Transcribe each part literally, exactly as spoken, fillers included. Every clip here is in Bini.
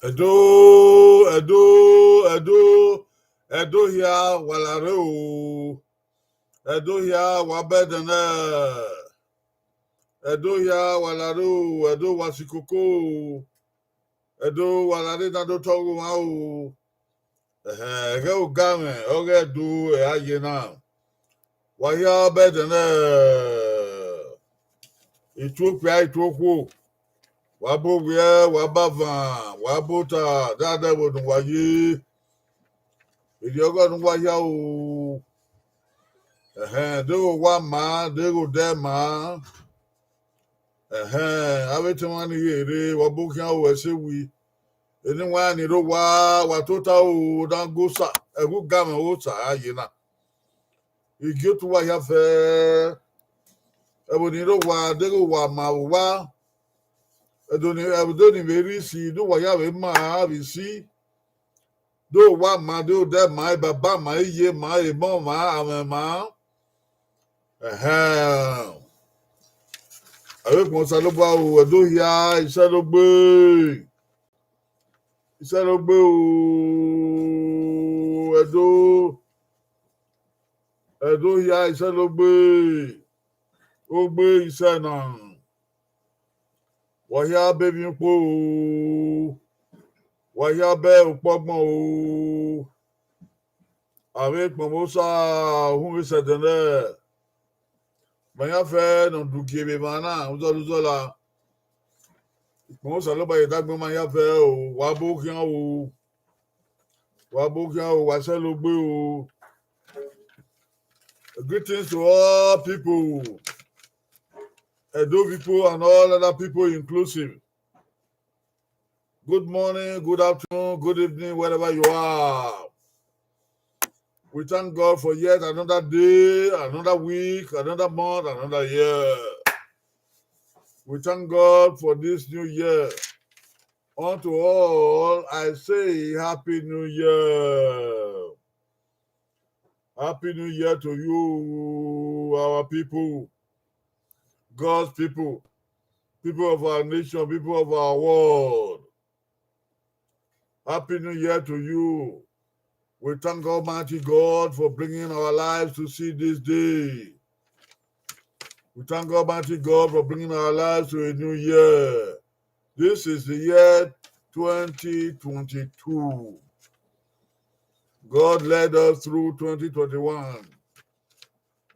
Ẹdo, Ẹdo, Ẹdo, Ẹdo hia wa la rre o. Ẹdo hia wa bẹdẹnẹ. Ẹdo hia wa la rre o, Ẹdo wa si koko o. Ẹdo wa la rre na do tọ ghe mwa o. Ẹhẹn, ẹghẹ ogamwẹ ọghe Ẹdo ẹre a ye na. Wa hia bẹdẹnẹ. Ituokpia, ituokhuo. Wa bu owiẹ, wa bu avan, wa bu ota, dada ẹvbo ne uwa ye. Erriọ ọghọ ne uwa hia o. Ẹhẹn, deghẹ owa ma, deghẹ odẹ ma. Ẹhẹn, avbe etẹn mwa ni ghe rre, wa bu khian o, ẹse wi. Eni wa ni rre owa, wa tota o, na gu Osa, ẹghẹ ogamwẹ Osa a ye na. Igie otu uwa hia fẹ, ẹvbo ni rre owa, deghẹ owa ma vbe owa, ẹdo ni, ẹdo ni vbe rre isi, de uwa hia vbe ma vbe isi. De owa ma, de odẹ ma, baba ma, iye ma, emọ ma, amwẹ ma. Ẹhẹn. Avbe ukpọn Osanobua o, Ẹdo hia, isẹ do gbe. Isẹ do gbe o, Ẹdo. Ẹdo hia, isẹ do gbe. Ogbe isẹ na. Wa hia bẹ emwi ukpo o. Wa hia bẹ ukpọgbọn o. Avbe ukpọn Osa uhunmwu sẹdẹnẹ. Ma ya fẹ ne ọ dugie vbe emwa na, uzọla uzọla. Ukpọn Osanobua ye dagbe ma ya fẹ o, wa bu khian o. Wa bu khian o, wa sẹ logbe o. Greetings to all people, Edo people and all other people inclusive. Good morning, good afternoon, good evening, wherever you are. We thank God for yet another day, another week, another month, another year. We thank God for this new year. Unto all, I say, Happy New Year. Happy New Year to you, our people, God's people, people of our nation, people of our world. Happy New Year to you. We thank Almighty God for bringing our lives to see this day. We thank Almighty God for bringing our lives to a new year. This is the year twenty twenty-two. God led us through twenty twenty-one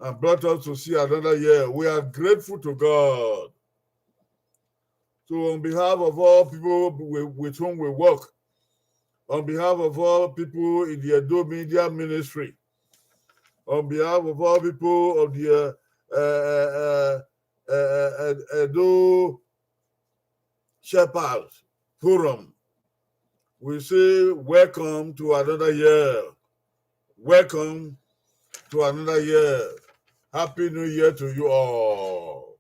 and brought us to see another year. We are grateful to God. So on behalf of all people with, with whom we work, on behalf of all people in the Edo Media Ministry, on behalf of all people of the, uh, uh, uh, uh, uh, Edo Shepherds Forum, we say welcome to another year. Welcome to another year. Happy New Year to you all.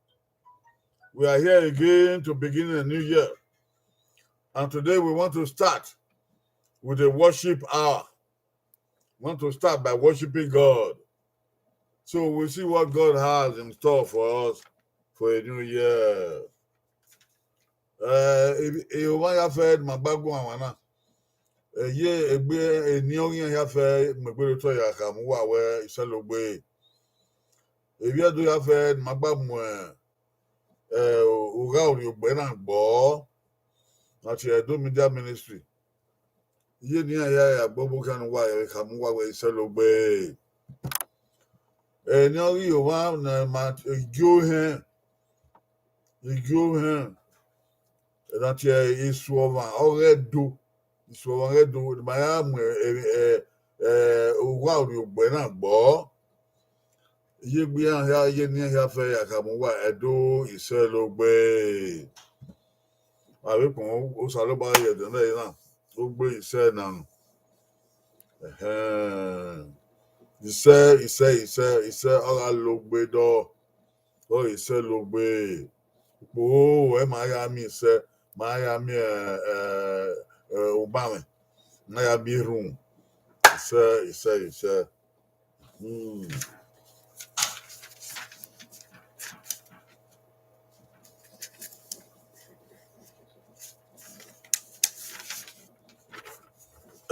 We are here again to begin a new year. And today we want to start with a worship hour. We want to start by worshiping God. So we'll see what God has in store for us for a new year. Eh, e, e, omwa ya fẹ ne ima gba gu awan na. Eye egbe eni ọghe iran ya fẹ mu egbe otọ ya khama uwa wẹ isẹ logbe. Evbi Ẹdo ya fẹ ne ima gba mu, eh, ugha orhiọgbẹ na gbọ. Na tie Edo Media Ministry. Iye ne iran ya ya gbe ọgbokhan ne uwa ya khama uwa wẹ isẹ logbe. Eni ọghe omwa ne ma gie ohẹn, gie ohẹn, na tie Isuọmwa ọghe Ẹdo, Isuọmwa ọghe Ẹdo, ma ya mu, eh, eh, eh, ugha orhiọgbẹ na gbọ. Iye egbe iran hia, iye ne iran hia fẹ ya khama uwa Ẹdo isẹ logbe. Avbe ukpọn Osanobua ye ẹdẹ nẹ na, ogbe isẹ na. Ẹhẹn. Isẹ, isẹ, isẹ, isẹ, ọ gha logbe dọ. Ọ isẹ logbe. Ukpo, ẹ ma ya miẹn isẹ, ma ya miẹn, eh, eh, eh, ubanmwẹ, ma ya miẹn erhunmwu. Isẹ, isẹ, isẹ. Hmm.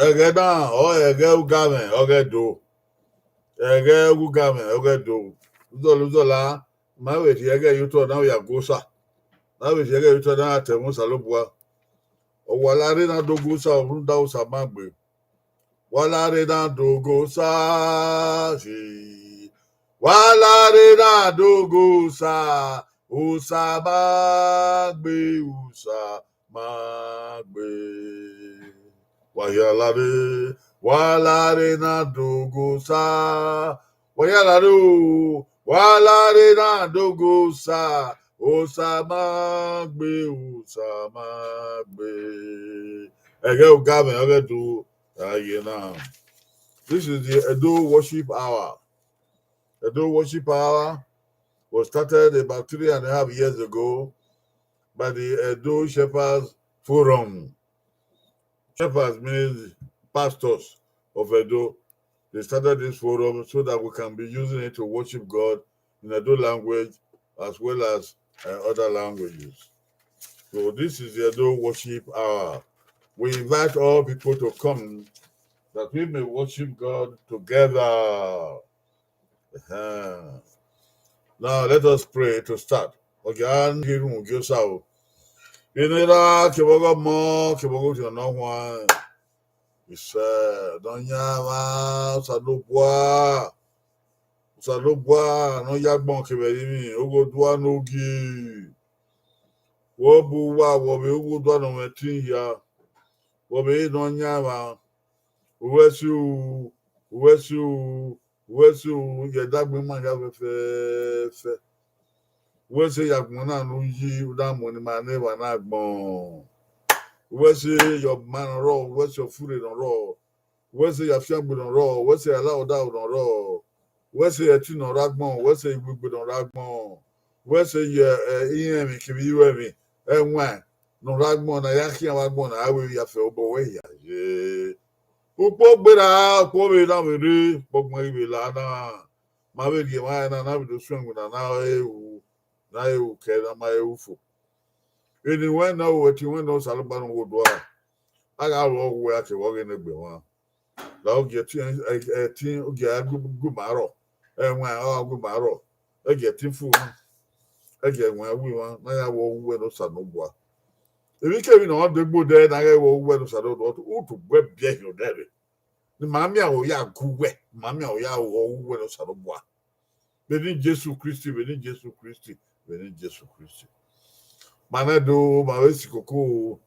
Ẹghẹ na, ọ ẹghẹ ugamwẹ ọghe Ẹdo. Ẹghẹ ugamwẹ ọghe Ẹdo. Uzọla uzọla, ma vbe rhie ẹghẹ ye otọ na vbe ya gu Osa. Na vbe rhie ẹghẹ ye otọ na ya ta ẹmwẹ Osanobua. Ọ wa la rre na do gu Osa, rhunmwuda Osa ma gbe. Wa la rre na do gu Osa, ye. Wa la rre na do gu Osa, Osa ma gbe, Osa ma gbe. Wa hia la rre, wa la rre na do gu Osa. Wa hia la rre o, wa la rre na do gu Osa, Osa ma gbe, Osa ma gbe. Ẹghẹ ugamwẹ ọghe Ẹdo, a ye na. This is the Edo Worship Hour. Edo Worship Hour was started about three and a half years ago by the Edo Shepherds Forum. Shepherds means pastors of Edo. They started this forum so that we can be using it to worship God in Edo language as well as, uh, other languages. So this is the Edo Worship Hour. We invite all people to come that we may worship God together. Uh-huh. Now let us pray to start. Okay, and here we go. So, in the name of the Father, kevbe ọghe Ọmọ, kevbe ọghe Ọghe Ọmọ, kevbe ọghe Ọghe Ọmọ. Isẹ, Nọyaẹnmwa, Osanobua, Osanobua, ne ọ ya agbọn kevbe ẹrinmwi, Ọghe Oduaogie. Wẹ bu uwa, wẹ vbe Ọghe Oduaogie ne ọ mwẹ ẹtin hia, wẹ vbe Nọyaẹnmwa, uwẹ si ru, uwẹ si ru, uwẹ si ru, ye dagbe ima hia fẹfẹfẹ. Uwẹ sẹ ye agbọn na ne u yi, u na mu ne ima ne emwa na agbọn. Uwẹ sẹ ye ọma ne ọ rrọọ, uwẹ sẹ ye ofure ne ọ rrọọ, uwẹ sẹ ye afiangbe ne ọ rrọọ, uwẹ sẹ ye alaghodaro ne ọ rrọọ, uwẹ sẹ ye ẹtin ne ọ rre agbọn, uwẹ sẹ ye iwegbe ne ọ rre agbọn, uwẹ sẹ ye, eh, irẹnmwi kevbe iruẹmwi, ẹwaẹn ne ọ rre agbọn, ne a ya khian vbe agbọn, ne a ya ru evbiafẹn, obọ wẹ hia ye. Ukpo gberra, ukpo vbe na vbe rre, ukpo ọgbọn ghi vbe la na. Ma vbe rhie emwa ẹre na, na vbe do suẹn winna na, ru, na ru kẹ na ma ru fo. Eni wẹ nọ, ẹtin wẹ nọ, Osanobua ne ọ ghe odua, a gha ru ọghe uwẹ, a kevbe ọghe ne egbe mwa. La ogie ẹtin, ẹtin, ogie a gu, gu ima rrọọ, ẹwaẹn ọ gha gu ima rrọọ, ẹgie ẹtin fu mwa, ẹgie ẹwaẹn wu mwa, ne a ya ru ọghe uwẹ ne Osanobua. Emwikemwi ne ọ degbe odẹ na ghẹ ru ọghe uwẹ ne Osanobua, utu wẹ biẹ hin odẹ rre. Ne ima miẹn aro ya gu uwẹ, ne ima miẹn aro ya ru ọghe uwẹ ne Osanobua. Vbe eni Jesu Kristi, vbe eni Jesu Kristi, vbe eni Jesu Kristi. Ma nẹ do, ma vbe si koko,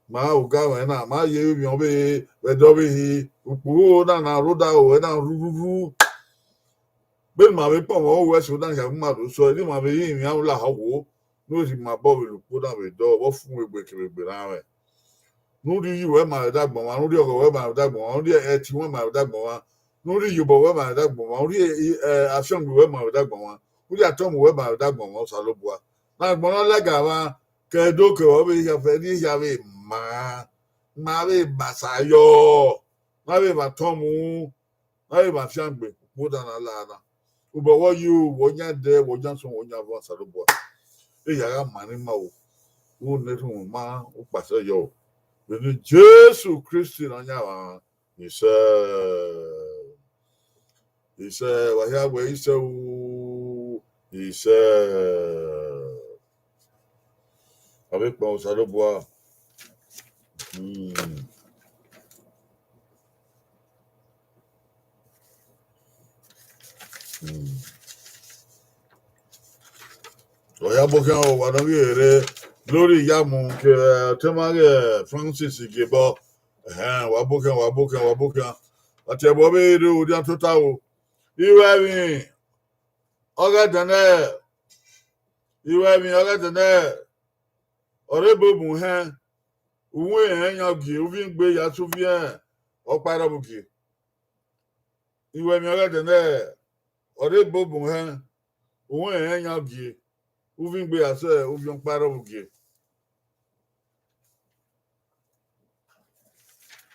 ma ugamwẹ na, ma ye emwi ọvbehe, vbe ẹdẹ ọvbehe, ukpo na na rre odaro ruẹ na rururu. Vbene ima vbe kpọnmwẹ uwẹ ẹse na hia gu ima do sẹ, ne ima vbe re emwi a lahọ wo, ne u rhie ima obọ vbe la ukpo na vbe dọ, vbe ọfumwegbe kevbe egbe ne a mwẹ. Ne u rhie uyi ruẹ ma vbe dagbọn mwa, ne u rhie ọghọ ruẹ ma vbe dagbọn mwa, ne u rhie ẹtin ruẹ ma vbe dagbọn mwa, ne u rhie iyobọ ruẹ ma vbe dagbọn mwa, ne u rhie, eh, afiangbe ruẹ ma vbe dagbọn mwa, ne u rhie atọmwu ruẹ ma vbe dagbọn mwa, Osanobua. Ne agbọn ne ọ lẹga mwa, ke Ẹdo kevbe ọvbehe hia fẹ, ne hia vbe ma, ma vbe basa yọ, ma vbe vbe atọmwu, na vbe vbe afiangbe, ukpo na na la na. Obọ wẹ ọ yi, wẹ ọ yan ẹdẹ, wẹ ọ yan asọn, wẹ ọ yan avọn, Osanobua. Eya gha ma ne ima o, u ne erhunmwu ma, u kpasẹ yọ o. Vbe eni Jesu Kristi Nọyaẹnmwa, isẹ. Isẹ, wa hia wẹ isẹ o, isẹ. Avbe ekpan Osanobua. Hmm. Hmm. Ọ ya bọ khian, owa ne ọ ghi rre lórí iyamu ke, eh, ọtẹn ma ghe Francis Igiebọ. Ẹhẹn, wa bọ khian, wa bọ khian, wa bọ khian. Ọtẹn ẹbọ vbe rre odian tota o. Iruẹmwi ọghe Ẹdẹnẹ, iruẹmwi ọghe Ẹdẹnẹ, ọ rre ebo mu hẹn, uwẹ ẹnrẹn yan gie, uvin gbe ya sẹ uviẹn ọkpa ẹrọvbugie. Iruẹmwi ọghe Ẹdẹnẹ, ọ rre ebo mu hẹn, uwẹ ẹnrẹn yan gie, uvin gbe ya sẹ uviẹn ọkpa ẹrọvbugie.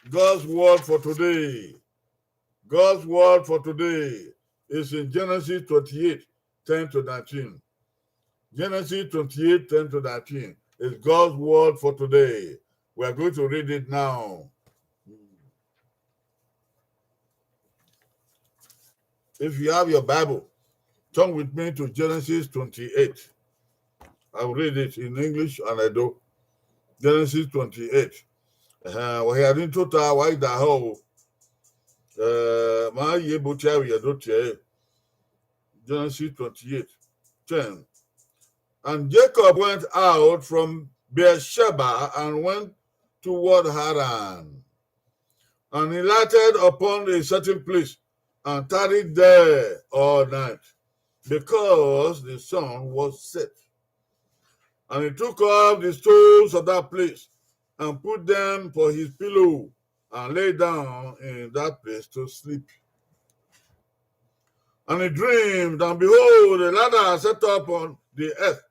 God's word for today. God's word for today is in Genesis twenty-eight, ten to nineteen. Genesis twenty-eight, ten to nineteen is God's word for today. We are going to read it now. If you have your Bible, turn with me to Genesis twenty-eight. I will read it in English and Edo. Genesis twenty-eight. Uh, wa hia ni tota, wa i da họ o. Uh, ma ye bo tie, ya do tie. Genesis twenty-eight, ten. And Jacob went out from Beersheba and went toward Haran. And he lighted upon a certain place and tarried there all night, because the sun was set. And he took up the stones of that place and put them for his pillow and lay down in that place to sleep. And he dreamed, and behold, a ladder set up on the earth,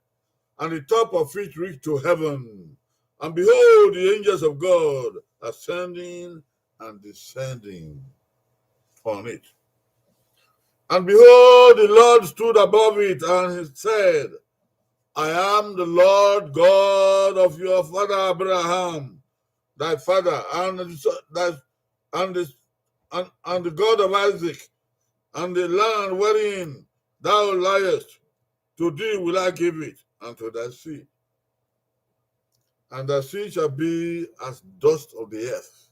and the top of it reached to heaven. And behold, the angels of God ascending and descending on it. And behold, the Lord stood above it, and he said, I am the Lord God of your father Abraham, thy father, and the, thy, and the, and, and the God of Isaac, and the land wherein thou liest, to thee will I give it, and to thy seed. And thy seed shall be as dust of the earth,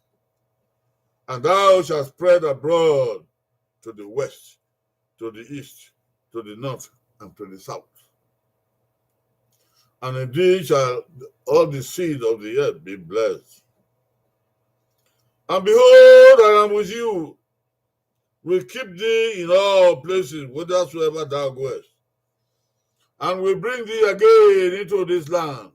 and thou shalt spread abroad to the west, to the east, to the north, and to the south. And in thee shall all the seed of the earth be blessed. And behold, I am with you, will keep thee in all places whithersoever thou goest, and will bring thee again into this land.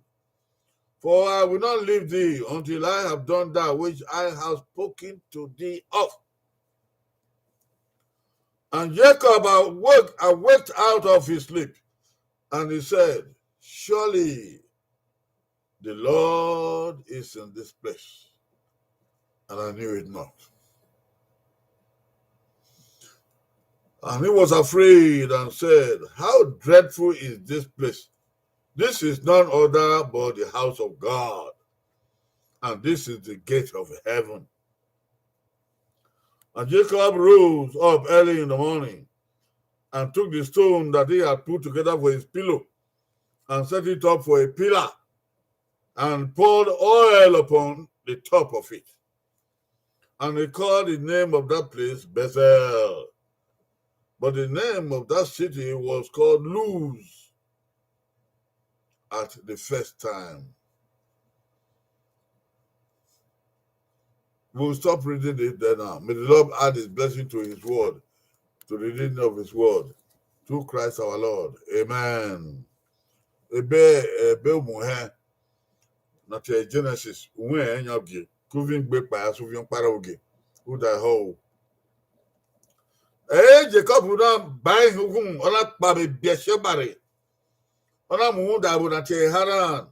For I will not leave thee until I have done that which I have spoken to thee of. And Jacob awake, awaked out of his sleep, and he said, Surely the Lord is in this place, and I knew it not. And he was afraid and said, How dreadful is this place! This is none other but the house of God, and this is the gate of heaven. And Jacob rose up early in the morning and took the stone that he had put together for his pillow and set it up for a pillar and poured oil upon the top of it. And he called the name of that place Bethel. But the name of that city was called Luz at the first time. We'll stop reading it there now. May the Lord add his blessing to his word, to the reading of his word, through Christ our Lord. Amen. Ebe, ebe umuhẹn, na te Genesis, uwẹ ẹn yan gie, kuvin gbe kpa ya, suvin ọkpa rẹ oge, u da họ o. Ẹ, Jacob na ba ihughun, ọ na kpa vbe Beersheba rre, ọ na mu uhunmwu da ẹvbo na tie Haran.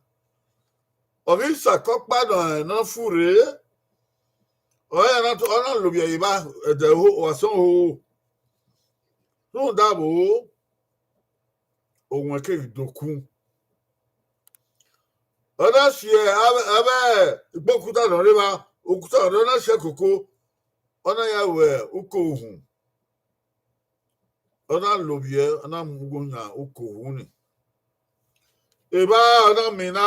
Ọ ghi sa akọkpa nọ, nọ fu rre, ọ ya na to, ọ na lovbiẹ ye evba, ẹdẹ ho, ọ sọn ho. Rhunmwuda vbo, owẹn keghi do ku. Ọ na si avbe, avbe ikpọ okuta nọ rre evba, okuta nọ rre, ọ na si ẹkoko, ọ na ya ru uko uhunmwu. Ọ na lovbiẹ, ọ na mu ugho yan uko uhunmwu ni. Evba ọ na miẹn na,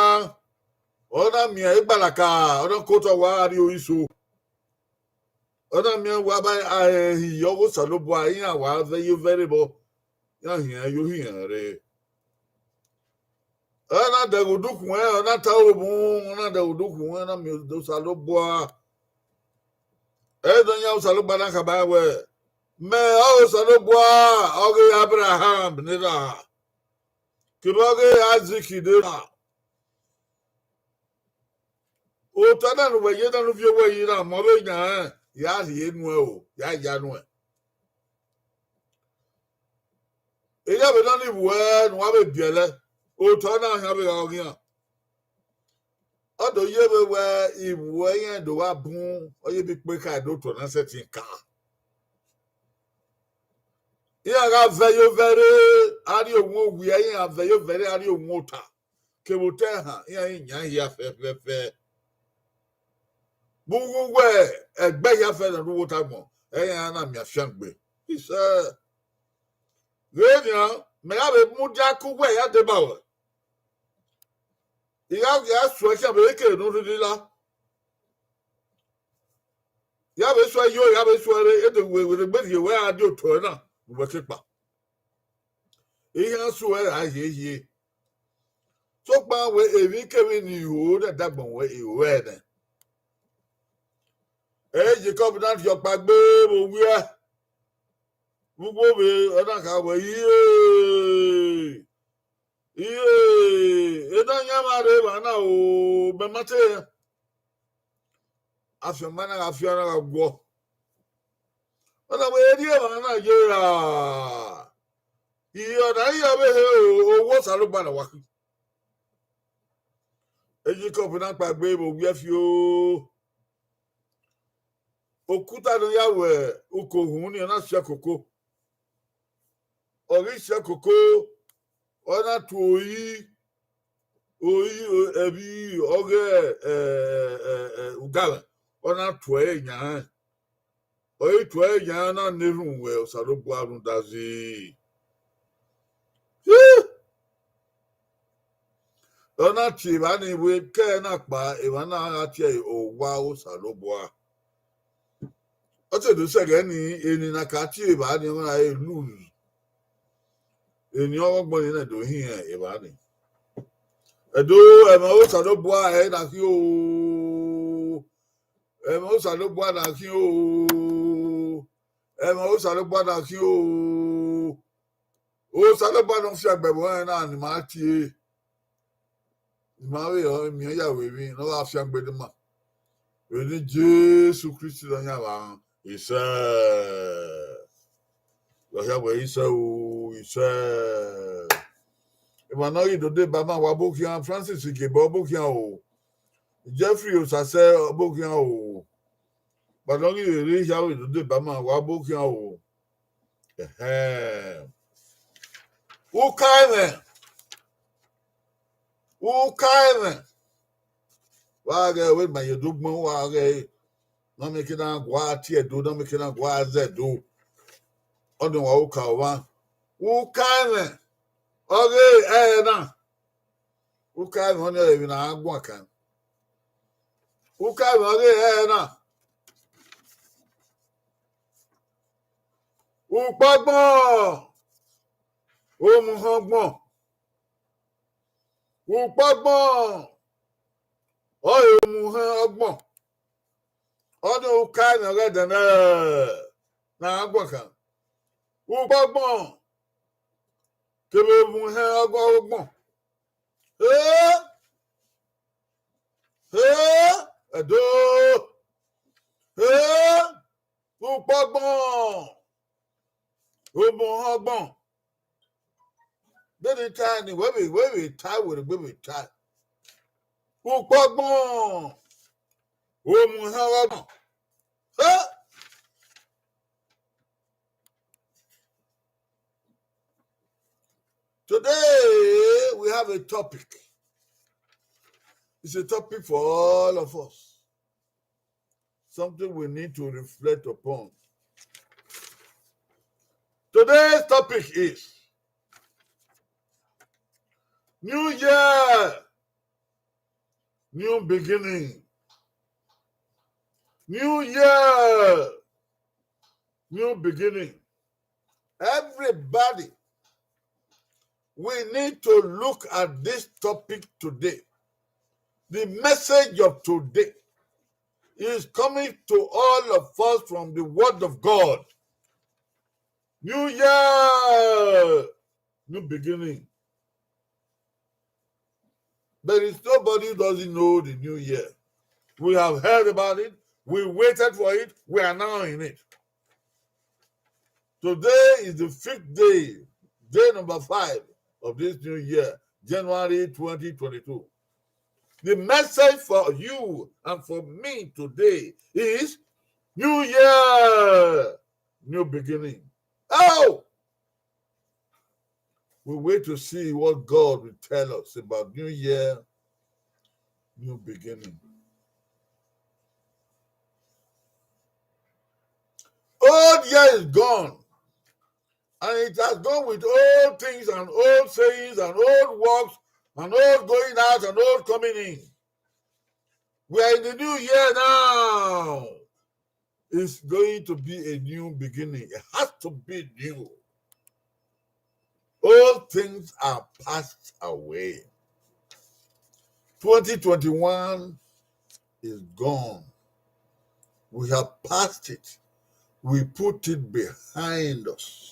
ọ na miẹn igbalaka, ọ na ke otọ wa rrie oro iso. Ọ na miẹn wa ba a, ẹ, hi ọghe Osanobua, iran wa vẹ ye ovẹn rre vbọ, iran hiẹn yo hiẹn rre. Ọ na dẹghe odukhunmwu ẹn, ọ na ta oro mu, ọ na dẹghe odukhunmwu ẹn, ọ na miẹn Osanobua. Ẹ i nọ yan Osanobua na khama wẹẹ, mẹ ọre Osanobua, ọghe Abraham ne erha, kevbe ọghe Aizik ne erha. Otọ na ne uwẹ ye na ne u viọ owẹ yi na, mẹ ọ vbe yan rẹn, ya rhie nuẹn o, ya ya nuẹn. Erriọ vbe nọ ni vbuẹ ne uwa vbe biẹlẹ, otọ na khian vbe gha ọghian. Ọ do ye vbe wẹ ivbuẹ irẹn do wa bun, ọ ye bi kpe kha do otọ na sẹtin ka. Iran gha vẹ ye ovẹn rre, a rrie owẹn owiẹ, iran vẹ ye ovẹn rre, a rrie owẹn ota. Kevbe otọ ẹhan, iran i yan hia fẹfẹfẹ. Vbe uwu wẹ ẹgbẹ hia fẹ ne ọ rre uwu ota agbọn, ẹ i iran na miẹn afiangbe. Isẹ, Ghe nian, mẹ gha vbe mudia ke uwẹ ya deba ruẹ. I gha, ya suẹ khian vbe kere ne u rhirhi la. Ya vbe suẹ yo, ya vbe suẹ re, e de wẹ, wẹ, wẹ rhie wẹ a di otọ na, wẹ ke kpa. Iran suẹ ra hiehie. Sokpan wẹ emwikemwi ne I ho ne ẹdagbọn wẹ, I ho ẹnẹ. Ẹ Jekọb na rhiọkpa gbe vbe owiẹ. Vbe uwu ovbe, ọ na kha wẹ, iye, iye, ena yan mwa rre evba na o, mẹ ma te rẹn. Afiangbe na gha fian na gha guọ. Ọ na wẹ, erriọ emwa na ye ra. Iye, ọ na iye ọvbehe o, owa Osanobua na wa khin. Ejikọp na kpaegbe vbe owiẹ fio. Okuta ne ọ ya ru uko uhunmwu ni, ọ na siẹ koko. Ọ ghi siẹ koko, ọ na tuẹ ori, ori, ẹvbi ọghe, ẹ, ẹ, ẹ, ugamwẹ, ọ na tuẹ ẹre yan rẹn. Ọ ghi tuẹ ẹre yan rẹn, ọ na na erhunmwu Osanobua rhunmwuda zẹ. Ọ na tie evba ni wẹ, ke ẹre na kpa, evba na gha tie ẹre owa Osanobua. Ọ te do sẹ ẹghẹ ni, eni ne a ka tie evba ni, ọ na re lose. Eni ọghe ọgbọn ni na do hin evba ni. Ẹdo, ẹmwẹ Osanobua ẹre na khin o. Ẹmwẹ Osanobua na khin o. Ẹmwẹ Osanobua na khin o. Osanobua ne ọ fiangbe ẹmwẹ ọnrẹn na ne ima tie. Ima vbe ọ miẹn ya vbe emwi ne ọ gha fiangbe ne ima. Vbe eni Jesu Kristi ne ọ yan evba, isẹ. Wa hia wẹ isẹ o, isẹ. Emwa ne ọ ghi do deba ma, wa bọ khian, Francis Ikebọ, ọ bọ khian o. Jeffrey Osasẹ, ọ bọ khian o. Kpa ne ọ ghi vbe rre hia vbe do deba ma, wa bọ khian o. Ẹhẹn. Uka ẹmwẹ. Uka ẹmwẹ. Wa ghẹ wẹ ma ye do gbọn, wa ghẹ, ne ọ mieke na gua tie Ẹdo, ne ọ mieke na gua zẹ Ẹdo. Ọnii wa uka ọmwa. Uka ẹmwẹ ọghe ẹre na. Uka ẹmwẹ ọnii ọre emwi ne a guan kan. Uka ẹmwẹ ọghe ẹre na. Ukpọgbọn, omuhẹn ọgbọn. Ukpọgbọn ọre omuhẹn ọgbọn. Ọnii uka ẹmwẹ ọghe ẹdẹ ne a guan kan. Ukpọgbọn kevbe omuhẹn ọghe ọgbọn. He, he, Ẹdo, he, ukpọgbọn, omuhẹn ọgbọn. Vbene I ta ni, wẹ vbe, wẹ vbe ta, wẹ vbe vbe ta. Ukpọgbọn, omuhẹn ọgbọn. He? Today, we have a topic. It's a topic for all of us. Something we need to reflect upon. Today's topic is New Year, New Beginning. New Year, New Beginning. Everybody, we need to look at this topic today. The message of today is coming to all of us from the Word of God. New Year, New Beginning. There is nobody who doesn't know the New Year. We have heard about it. We waited for it. We are now in it. Today is the fifth day, day number five of this new year, January twenty twenty-two. The message for you and for me today is New Year, New Beginning. Oh! We wait to see what God will tell us about New Year, New Beginning. Old year is gone. And it has gone with old things and old sayings and old works and old going out and old coming in. We are in the new year now. It's going to be a new beginning. It has to be new. All things are passed away. Twenty twenty-one is gone. We have passed it. We put it behind us.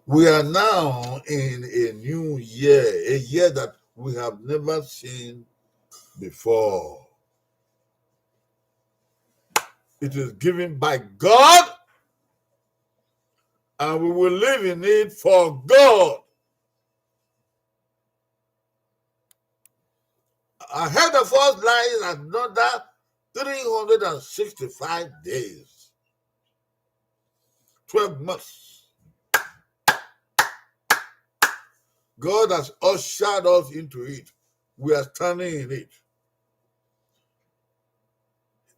We are now in a new year, a year that we have never seen before. It is given by God, and we will live in it for God. Ahead of us lies another three hundred and sixty-five days, twelve months. God has ushered us into it. We are standing in it.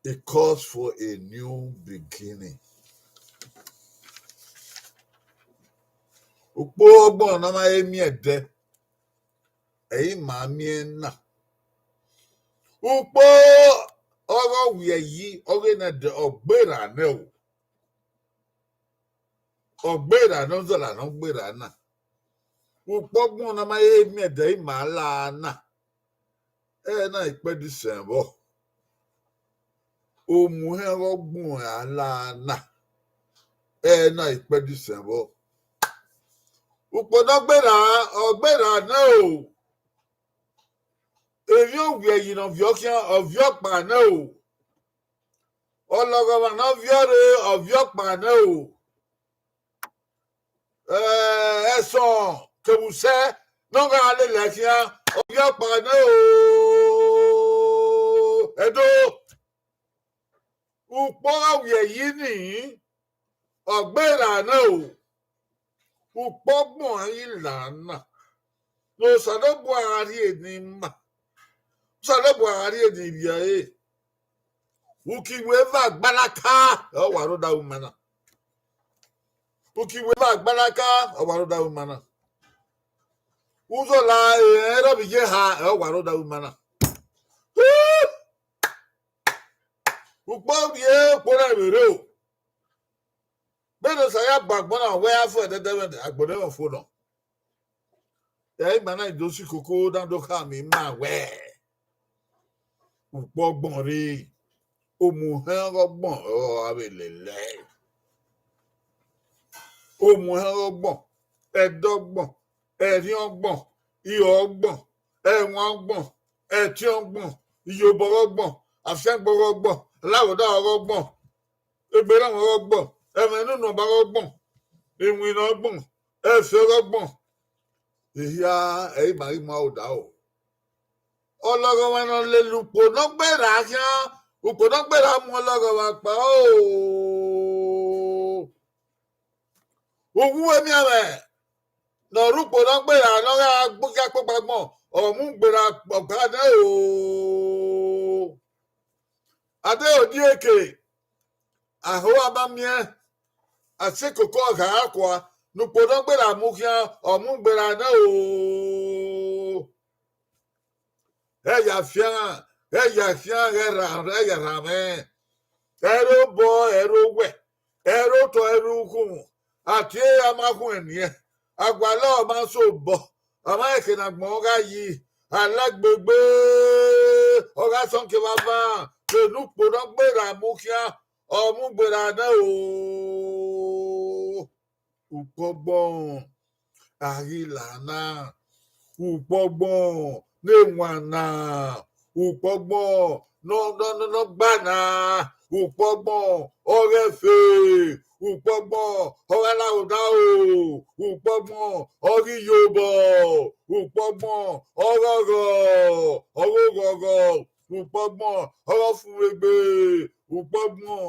It calls for a new beginning. Ukpo ọgbọn na ma he miẹn ẹdẹ, ẹ i ma miẹn na. Ukpo ọghe ọ wiẹ yi, ọghe nẹdẹ ọ gberra nẹ o. Ọ gberra nẹ, ọ zọla ne ọ gberra na. Ukpo ọgbọn na ma he miẹn ẹdẹ, ẹ i ma la na. Ẹ na ikpẹdisẹn vbọ. Omuhẹn ọghe ọgbọn a la na. Ẹ na ikpẹdisẹn vbọ. Ukpo ne ọ gberra, ọ gberra nẹ o. Emwi owiẹ yi ne ọ viọ khian, ọ viọ ọkpa nẹ o. Ọlọghọmwa ne ọ viọ rre, ọ viọ ọkpa nẹ o. Eh, ẹsọn kevbe usẹ ne ọ gha lele khian, ọ viọ ọkpa nẹ o. Ẹdo, ukpo gha wiẹ yi ni, ọ gberra nẹ o. Ukpo ọgbọn a ghi la na, ne Osanobua gha rhie ne ima, Osanobua gha rhie ne ivbi ẹre. Uki wẹ eva gbalaka, ọ wa rre odaro ima na. Uki wẹ eva gbalaka, ọ wa rre odaro ima na. Uzọla ẹrọ vbe iye ha, ọ wa rre odaro ima na. Ukpo rhie ukpo na vbe rre o. Vbene Osa ya bu agbọn na wẹ a fo ẹdẹdẹmwẹdẹ, agbọn ne ọ fo nọ. Ẹ i ma na do si koko na do khama ima wẹ, ukpo ọgbọn rre, omuhẹn ọghe ọgbọn ọre a vbe lele ẹe. Omuhẹn ọghe ọgbọn, ẹdẹ ọgbọn, ẹrriẹn ọgbọn, ihọ ọgbọn, ẹwaẹn ọgbọn, ẹtin ọgbọn, iyobọ ọghe ọgbọn, afiangbe ọghe ọgbọn, ọlaghodaro ọghe ọgbọn, egbe erọnmwẹ ọghe ọgbọn, ẹmwẹ ne unu ọba ọghe ọgbọn, iwinna ọgbọn, ẹfe ọghe ọgbọn. Ehia, ẹ i ma ghi mu aro odaro. Ọlọghọmwa ne ọ lele ukpo ne ọ gberra khian, ukpo ne ọ gberra mu ọlọghọmwa kpao. Uwu emianmwẹ ne ọ rre ukpo ne ọ gberra ne ọ gha gbogia kpokpa agbọn, ọ mu gberra ọkpa nẹ o. A deghẹ odieke, a ho a ma miẹn, a sẹ koko ọghe a kua, ne ukpo ne ọ gberra mu khian, ọ mu gberra nẹ o. Ẹ ya fian, ẹ ya khian, ẹ ra, ẹ ya ra mwẹ. Ẹ rre obọ, ẹ rre owẹ, ẹ rre otọ, ẹ rre ukhunmwu, a tie a ma khuẹn niẹn, a gualọ ọ ma sẹ obọ, a ma rẹn eke ne agbọn gha yi, a la gbe egbe, ọ gha sọn kevbe avan, vbene ukpo ne ọ gberra mu khian, ọ mu gberra nẹ o. Ukpo ọgbọn a ghi la na, ukpo ọgbọn ne wan na, ukpo ọgbọn ne ọ, ne ọ, ne ọ, ne ọ gba na, ukpo ọgbọn ọghe ẹfe, ukpo ọgbọn ọghe alaghodaro, ukpo ọgbọn ọghe iyobọ, ukpo ọgbọn ọghe ọghọ, ọghe oghọghọ, ukpo ọgbọn ọghe ọfumwegbe, ukpo ọgbọn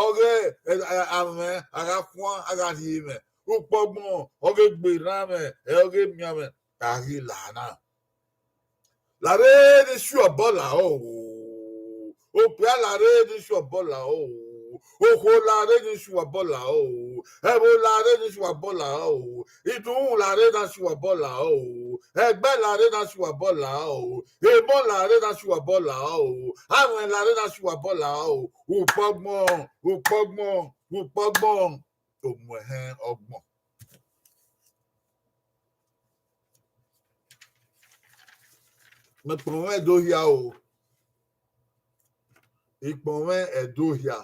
ọghe, ẹ, ẹ, amwẹ a gha khuan, a gha rhie mwẹ, ukpo ọgbọn ọghe egbe erha mwẹ, ẹ, ọghe emianmwẹ, a ghi la na. Larre ne isi obọ lahọ o. Okpia larre ne isi obọ lahọ o. Okhuo larre ne isi obọ lahọ o. Ẹvbo lare ne shuabọ la o, idunmwu lare na shuabọ la o, ẹgbẹ lare na shuabọ la o, emọ lare na shuabọ la o, amwẹ lare na shuabọ la o, ukpọgbọn, ukpọgbọn, ukpọgbọn, omuẹhẹn ọgbọn. Mẹ kpọnmwẹ Ẹdo hia o. Ikpọnmwẹ Ẹdo hia.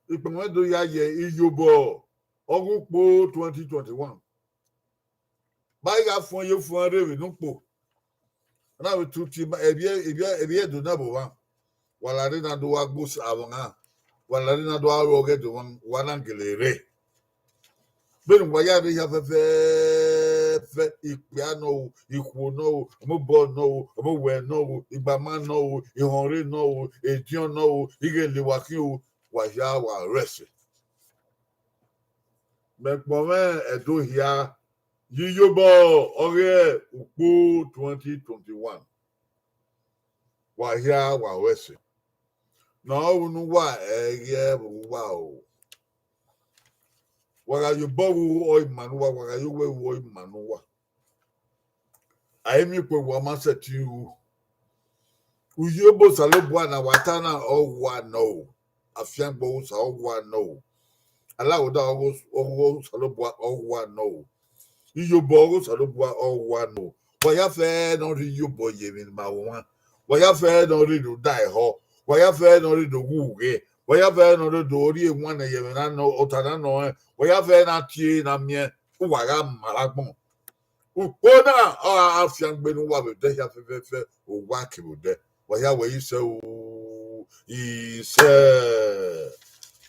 Ikpọnmwẹ Ẹdo hia ye iyobọ ọghe ukpo twenty twenty-one. Ba I gha fuẹn ye fuẹn rre vbe ne ukpo. Na vbe tutu ima, evbiẹ, evbiẹ, evbiẹ Ẹdo na vbe omwa. Wa lare na do wa gbe osa vbe ọnga. Wa lare na do wa ru ọghe Ẹdo mwa, wa na gele rre. Vbene uwa ya rre hia fẹfẹfẹ, ikpia nọ o, ikhuo nọ o, ọmobọ nọ o, ọmowẹ nọ o, igbama nọ o, ihọnre nọ o, ediọn nọ o, ighele wa khian o, wa hia wa rẹse. Mẹ kpọnmwẹ Ẹdo hia ye iyobọ ọghe ukpo twenty twenty-one. Wa hia wa ru ẹse. Ne ọ ru ne uwa ẹghẹ vbe uwa o. Wa gha ye obọ ru ọre ima ne uwa, wa gha ye owẹ ru ọre ima ne uwa. A i miẹn ikpẹvbo ma sẹtin ru. Uyi obọ Osanobua ne a wa ta na ọ wa nọ o. Afiangbe Osa ọ wa nọ o. Alaghoda ọghe Osanobua ọ wa nọ o. Iyobọ ọghe Osanobua ọ wa nọ o. Wa ya fẹ ne ọ rhie iyobọ ye emwi ne ima ru mwa. Wa ya fẹ ne ọ rhie do da ehọ. Wa ya fẹ ne ọ rhie do wu ughe. Wa ya fẹ ne ọ rhie do rhie ewanniẹn ye ẹmwẹ na nọ, ota na nọ rẹn. Wa ya fẹ ne a tie ne a miẹn, uwa gha ma agbọn. Ukpo na ọ gha fiangbe ne uwa vbe odẹ hia fẹfẹfẹ, uwa kevbe odẹ. Wa hia wẹ isẹ o, isẹ.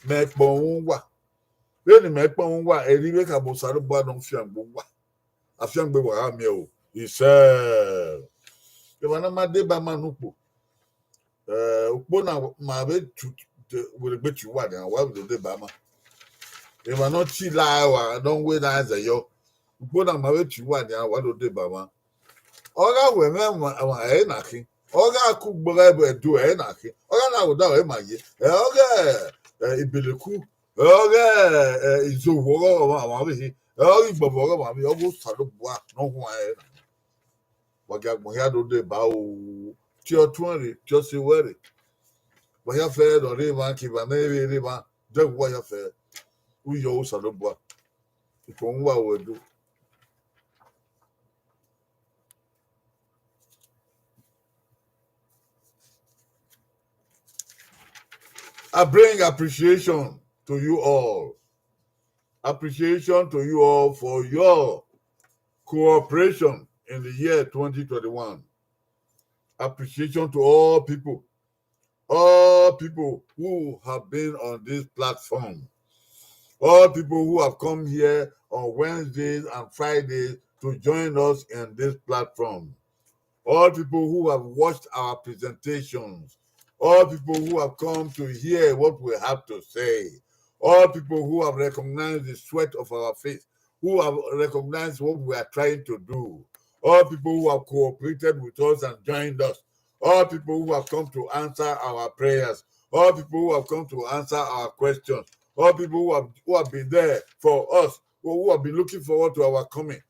Mẹ kpọnmwẹ uwa. Vbene mẹ kpọnmwẹ uwa, erha ivbi Osanobua ne ọ fiangbe uwa. Afiangbe wa gha miẹn o, isẹ. Emwa ne ma deba ma ne ukpo. Eh, ukpo na ma vbe tu, werriegbe tie uwa nian, wa vbe do deba ma. Emwa ne ọ tie la ẹre wa, ne ọ wẹ na zẹ yọ. Ukpo na ma vbe tie uwa nian, wa do deba ma. Ọ gha wẹ mwẹ ẹmwẹ ẹre na khin. Ọ gha ku gbọgha ẹbọ Ẹdo ẹre na khin. Ọ gha na ghoda ọre ma ye. Ẹ, ọ ghe, ẹ, Ibeleku. Ẹ, ọ ghe, ẹ, Izowu ọghe ọmwa vbe he. Ẹ, ọ ghe Igbọvọ ọghe ọmwa vbe he. Ọ ghe Osanobua ne ọ huẹn ẹre na. Wa gie agbọn hia do deba o, tie ọtuẹn rre, tie ọse wẹ rre. Wa hia fẹ ne ọ rre emwa, ke emwa ne ẹ i vbe rre emwa, dẹghe uwa hia fẹ. Uyi ọghe Osanobua, ikpọnmwẹ uwa ru Ẹdo. I bring appreciation to you all. Appreciation to you all for your cooperation in the year twenty twenty-one. Appreciation to all people, all people who have been on this platform, all people who have come here on Wednesdays and Fridays to join us in this platform, all people who have watched our presentations, all people who have come to hear what we have to say, all people who have recognized the sweat of our face, who have recognized what we are trying to do, all people who have cooperated with us and joined us, all people who have come to answer our prayers, all people who have come to answer our questions, all people who have, who have been there for us, who, who have been looking forward to our coming.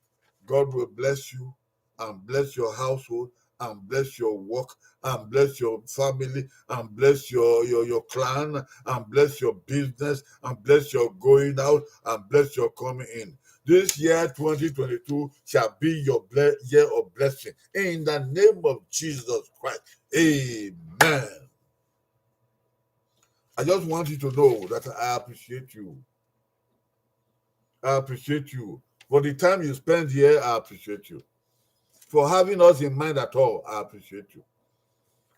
God will bless you and bless your household and bless your work and bless your family and bless your, your, your clan and bless your business and bless your going out and bless your coming in. This year, twenty twenty-two, shall be your ble-, year of blessing. In the name of Jesus Christ. Amen. I just want you to know that I appreciate you. I appreciate you. For the time you spend here, I appreciate you. For having us in mind at all, I appreciate you.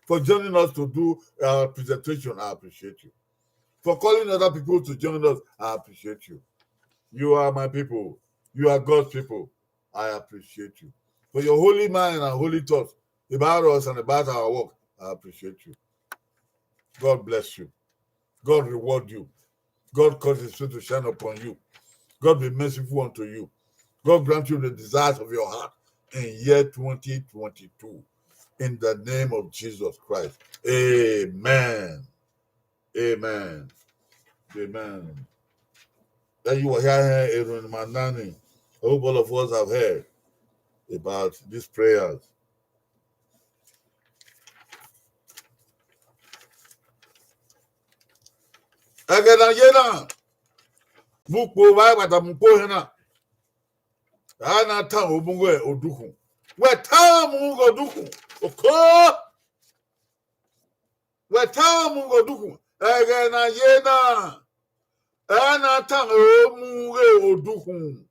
For joining us to do our presentation, I appreciate you. For calling other people to join us, I appreciate you. You are my people. You are God's people. I appreciate you. For your holy mind and holy thoughts about us and about our work, I appreciate you. God bless you. God reward you. God cause his face to shine upon you. God be merciful unto you. God grant you the desires of your heart in year twenty twenty-two. In the name of Jesus Christ. Amen. Amen. Amen. That you were here, Aaron Manani. I hope all of us have heard about these prayers. Ẹghẹ ne a ye na, mu ukpo vbe agbada, mu ukpo hẹn na. A na tama mu ghe odukhun. Wẹ tama mu ghe odukhun. Oko. Wẹ tama mu ghe odukhun. Ẹghẹ ne a ye na, a na tama mu ghe odukhun.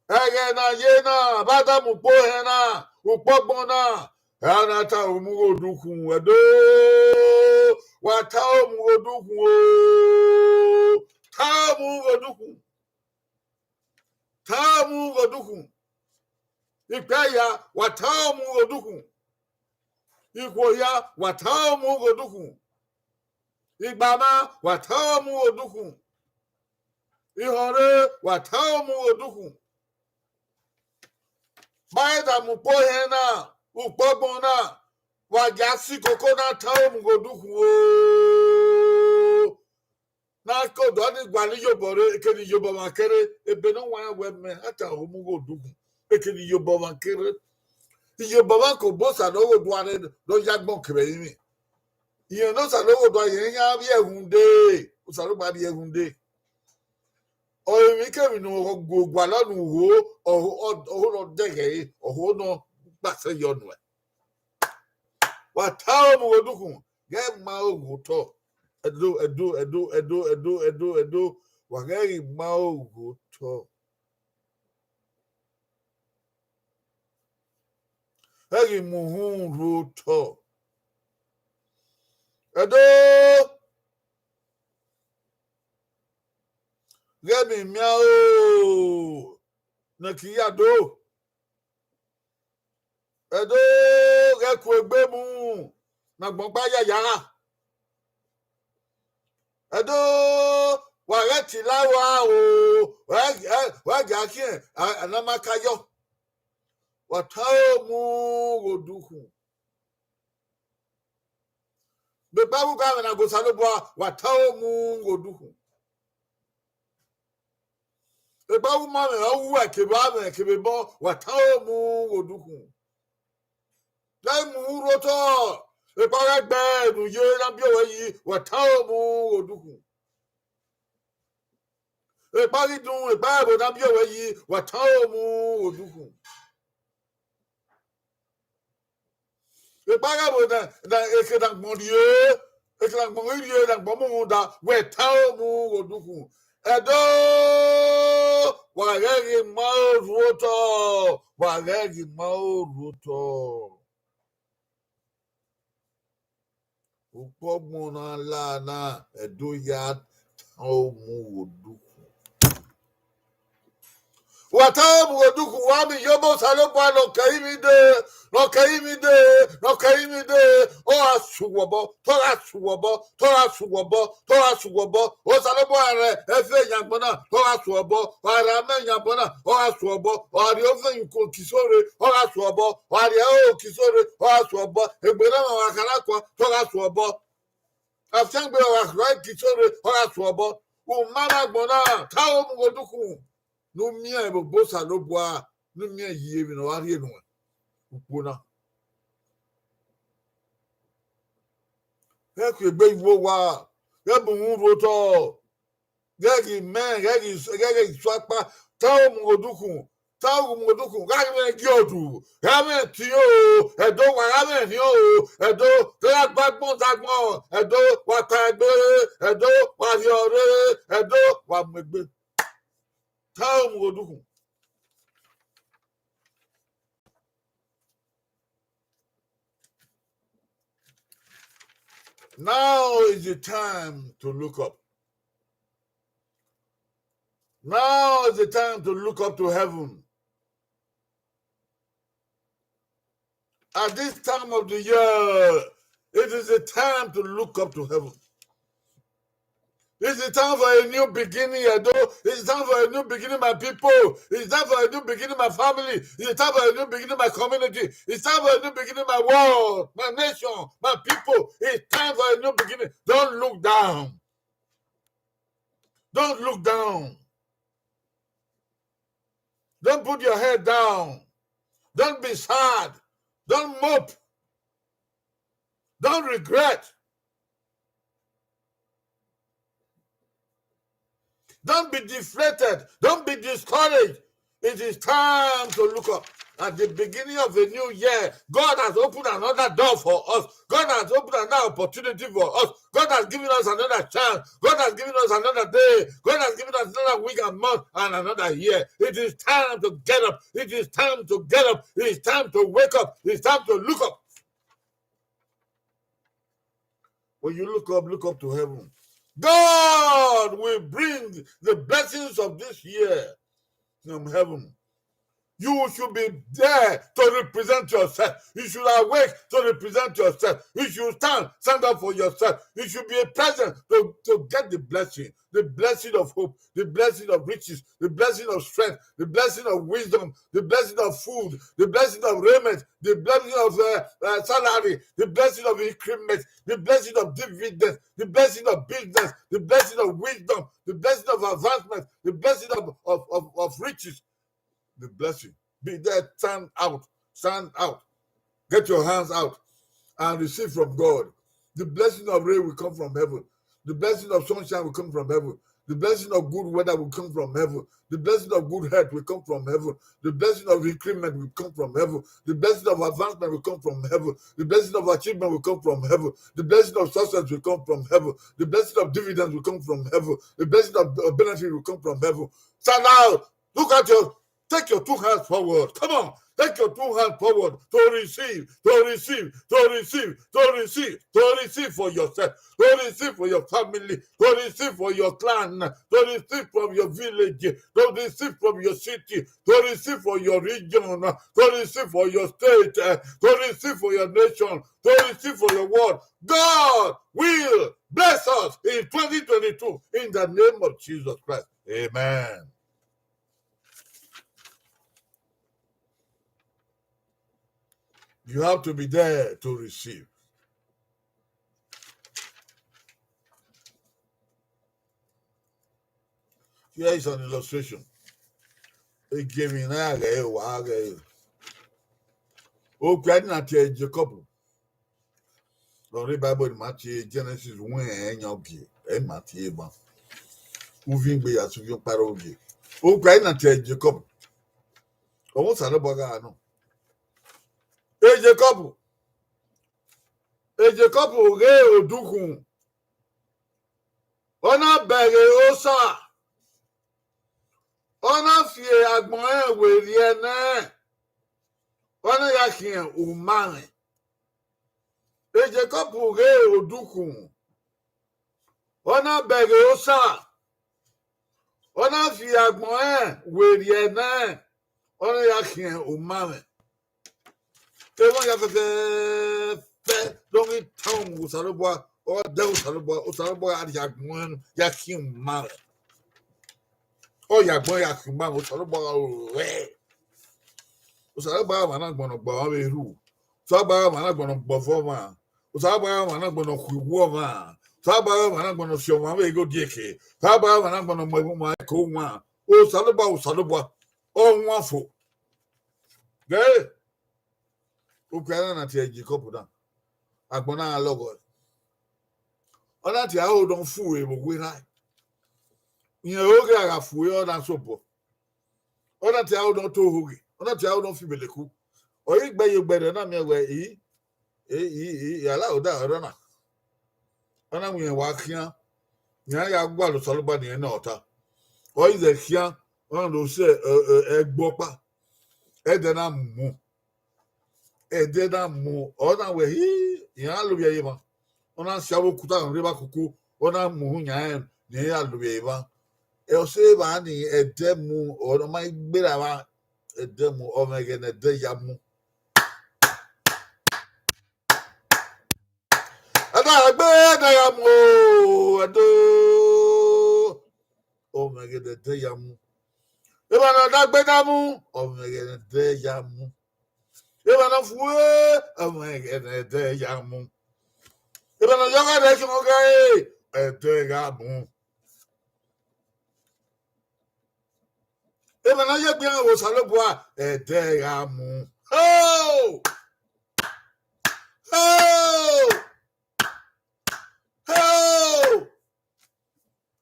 Ẹghẹ ne a ye na, vbe a da mu ukpo hẹn na, ukpo ọgbọn na, a na tama mu ghe odukhun. Ẹdo, wa tama mu ghe odukhun o. Tama mu ghe odukhun. Tama mu ghe odukhun. Ikpia hia, wa tama mu ghe odukhun. Ikhuo hia, wa tama mu ghe odukhun. Igbama, wa tama mu ghe odukhun. Ihọnre, wa tama mu ghe odukhun. Vbe a da mu ukpo hẹn na, ukpo ọgbọn na, wa gia si koko na tama mu ghe odukhun o. Na ke odọ ni gualọ iyobọ rre, ekene iyobọ mwa kere, ebe ne ọ wa wẹ mẹ, a tama mu ghe odukhun, ekene iyobọ mwa kere. Iyobọ mwa ke Obosa ne ọ ghe odua rre, ne ọ ya agbọn kevbe ẹrinmwi. Irẹn ne Osanobua, irẹn iran vbiẹ rhunmwuda, Osanobua vbiẹ rhunmwuda. Ọ emwi kemwi ne ọ gu gualọ ne u ho, ọ ho, ọ ho ne ọ dẹghẹ ẹre, ọ ho ne ọ gba sẹ yọ nuẹn. Wa tama mu ghe odukhun, ghẹ ma ogho otọ. Ẹdo, ẹdo, ẹdo, ẹdo, ẹdo, ẹdo, ẹdo. Wa ghẹ ghi ma ogho otọ. Ẹ ghi mu uhunmwu rhu otọ. Ẹdo, ghẹ miẹn imian o, ne ẹki ya do. Ẹdo, ghẹ ku egbe mu, ne agbọn gba yaya. Ẹdo, wa ghẹ tila rua o, wa, wa, wa gia khian, a, a na ma ka yọ. Wa tama mu ghe odukhun. Bekpa vbe uga mwẹ na ghe Osanobua, wa tama mu ghe odukhun. Ekpa vbe uma mwẹ, ọ wu ẹre kevbe amwẹ kevbe emọ, wa tama mu ghe odukhun. Ghẹ mu rhu otọ, ekpa ghẹ gbe ne u ye na biẹ owẹ yi, wa tama mu ghe odukhun. Ekpa ghi dun, ekpa ẹvbo na biẹ owẹ yi, wa tama mu ghe odukhun. Ekpa gha vbe na, na, eke ne agbọn rrie, eke ne agbọn ghi rrie, ne agbọn mu rhunmwuda, wẹ tama mu ghe odukhun. Ẹdo, wa ghẹ ghi ma rhu otọ, wa ghẹ ghi ma rhu otọ. Ukpọgbọn na la na, Ẹdo ya tama mu ghe odukhun. Wa tama mu ghe odukhun, wa miẹn iyobọ Osanobua ne ọ kẹ ivbi dee, ne ọ kẹ ivbi dee, ne ọ kẹ ivbi dee, ọ gha sẹ uwẹ obọ, te ọ gha sẹ uwẹ obọ, te ọ gha sẹ uwẹ obọ, te ọ gha sẹ uwẹ obọ. Osanobua rẹn ẹfe yan agbọn na, te ọ gha sẹ uwẹ obọ, ọ gha rẹn amẹ yan agbọn na, ọ gha sẹ uwẹ obọ, ọ gha rhie ọvẹn ye uko kiso rre, ọ gha sẹ uwẹ obọ, ọ gha rhie ẹro kiso rre, ọ gha sẹ uwẹ obọ, egbe na ọmwa wa kha na kua, te ọ gha sẹ uwẹ obọ. Afiangbe ọgha rhie kiso rre, ọ gha sẹ uwẹ obọ. U ma na agbọn na, tama mu ghe odukhun. Ne u miẹn ẹvbo Osanobua, ne u miẹn yi emwi ne ọ gha rhie nuẹn ukpo na. Ghẹ ku egbe vbe owa, ghẹ bu uhunmwu rhu otọ, ghẹ ghi mẹ, ghẹ ghi, ghẹ ghi su akpa, tama mu ghe odukhun, tama mu ghe odukhun, gha ghi mwẹ gie ọdu, gha mwẹ tiẹn o, Ẹdo wa gha mwẹ rhiọn o, Ẹdo, te a gba agbọn da agbọn, Ẹdo wa ta egbe, Ẹdo wa rhie ọre, Ẹdo wa mu egbe. Tama mu ghe odukhun. Now is the time to look up. Now is the time to look up to heaven. At this time of the year, it is a time to look up to heaven. It's a time for a new beginning, Edo. It's time for a new beginning, my people. It's time for a new beginning, my family. It's time for a new beginning, my community. It's time for a new beginning, my world, my nation, my people. It's time for a new beginning. Don't look down. Don't look down. Don't put your head down. Don't be sad. Don't mope. Don't regret. Don't be deflated. Don't be discouraged. It is time to look up. At the beginning of a new year, God has opened another door for us. God has opened another opportunity for us. God has given us another chance. God has given us another day. God has given us another week and month and another year. It is time to get up. It is time to get up. It is time to wake up. It's time to look up. When you look up, look up to heaven. God will bring the blessings of this year from heaven. You should be there to represent yourself. You should awake to represent yourself. You should stand, stand up for yourself. You should be a present to, to get the blessing, the blessing of hope, the blessing of riches, the blessing of strength, the blessing of wisdom, the blessing of food, the blessing of raiment, the blessing of uh, uh, salary, the blessing of increment, the blessing of dividends, the blessing of business, the blessing of wisdom, the blessing of advancement, the blessing of, of, of, of riches. The blessing. Be there, stand out, stand out. Get your hands out and receive from God. The blessing of rain will come from heaven. The blessing of sunshine will come from heaven. The blessing of good weather will come from heaven. The blessing of good health will come from heaven. The blessing of increment will come from heaven. The blessing of advancement will come from heaven. The blessing of achievement will come from heaven. The blessing of success will come from heaven. The blessing of dividends will come from heaven. The blessing of, of benefit will come from heaven. Stand out. Look at your Take your two hands forward. Come on. Take your two hands forward to receive, to receive, to receive, to receive, to receive for yourself, to receive for your family, to receive for your clan, to receive from your village, to receive from your city, to receive for your region, to receive for your state, eh, to receive for your nation, to receive for your world. God will bless us in twenty twenty-two in the name of Jesus Christ. Amen. You have to be there to receive. Here is an illustration. Egemi na ya ghẹ, wa ghẹ. Okpia na tie Jacob. Lọre Bible ni ma tie Genesis wẹn ẹyan ogie, ẹ ma tie ma. Uvin gbe ya su yo kparo ogie. Okpia na tie Jacob. Ọmọ Osanobua gha nọ. E Jacob. E Jacob ghe odukhunmwu. Ọ na bẹghe Osa. Ọ na fi agbọn rẹn werriẹ nẹ. Ọ na ya khian uma mwẹ. E Jacob ghe odukhunmwu. Ọ na bẹghe Osa. Ọ na fi agbọn rẹn werriẹ nẹ. Ọ na ya khian uma mwẹ. Emwa ya fẹfẹfẹ, do ghi tan Osanobua, ọ dẹ Osanobua, Osanobua gha rhie agbọn ẹn ya khian uma mwẹ. Ọ ya agbọn ya khian uma mwẹ, Osanobua gha ruẹ. Osanobua gha mwa na gbọnnọ gba ọmwa vbe erhu. Osanobua gha mwa na gbọnnọ gba ọvọ ọmwa. Osanobua gha mwa na gbọnnọ khu iwu ọmwa. Osanobua gha mwa na gbọnnọ si ọmwa vbe igho dieke. Osanobua gha mwa na gbọnnọ mu ẹvbo ọmwa ẹko wan. Osanobua, Osanobua, ọ wan fo. Ghe, okpia na na tie Jacob na, agbọn na lọghọ. Ọ na tie aro dọn fu vbe vbe owa erha. Irẹn oghe a gha fu ẹre, ọ na sobọ. Ọ na tie aro dọn to ohoghe, ọ na tie aro dọn fi ibeleku. Ọ ghi gbe ye ogbẹdẹ, ọ na miẹn wẹẹ, i, i, i, i, i, ala oda ọrọ na. Ọ na mu irẹn wa khian, iran ya gualọ Osanobua ne irẹn na ọta. Ọ ghi zẹ khian, ọ na do sẹ, ẹ, ẹ, ẹgbẹ ọkpa, ẹdẹ na mu. Ẹdẹ na mu, ọ na wẹ, hi, iran lovbiẹ ye emwa. Ọ na si avbe okuta ne ọ rre evba koko, ọ na mu uhunmwu yan rẹn ne iran ya lovbiẹ ye emwa. Ẹ, ọ sẹ evba ni, ẹdẹ mu, ọ ma i gbera evba, ẹdẹ mu, ọ mwẹ ẹghẹ ne ẹdẹ ya mu. Ẹdẹ gha gbe, ẹdẹ gha mu o, ẹdẹ o. Ọ mwẹ ẹghẹ ne ẹdẹ ya mu. Evba ne ọ dagbe na mu, ọ mwẹ ẹghẹ ne ẹdẹ ya mu. Evba ne ọ fue, ọ mwẹ ẹghẹ ne ẹdẹ ya mu. Evba ne ọ yọ gha rẹ khian ọghe ẹre, ẹdẹ gha mu. Emwa ne a ye egbe iran vbe Osanobua, ẹdẹ gha mu. Ho! Ho! Ho!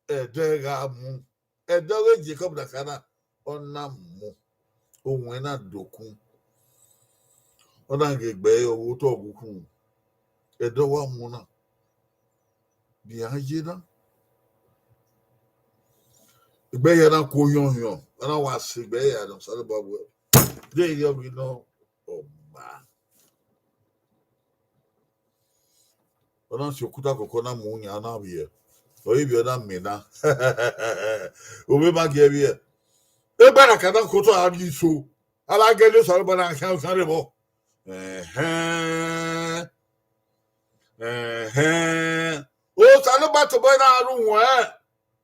Ẹdẹ gha mu. Ẹdẹ ọghe Jekọb na kha na, ọ na mu. Owẹn na dokun. Ọ na ghe egbe ẹre, ọ vbe otọ ghe ukhunmwu. Ẹdẹ ọ wa mu na. Biẹ iran ye na. Egbe hia na ku ohiọnhiọn, ọ na wa sẹ egbe hia ne Osanobua wẹẹ, de erriọ ghi nọ, ọ ma. Ọ na si okuta koko na mu yan, ọ na vbiẹ. Ọ i vbiẹ, ọ na mẹ na. Ovbi ma gie vbiẹ. Egbe na ka na kotọ a ghi so. A vbe gele Osanobua na khian khian rre vbọ. Ẹhẹn. Ẹhẹn. Osanobua tobọ na ru wọn.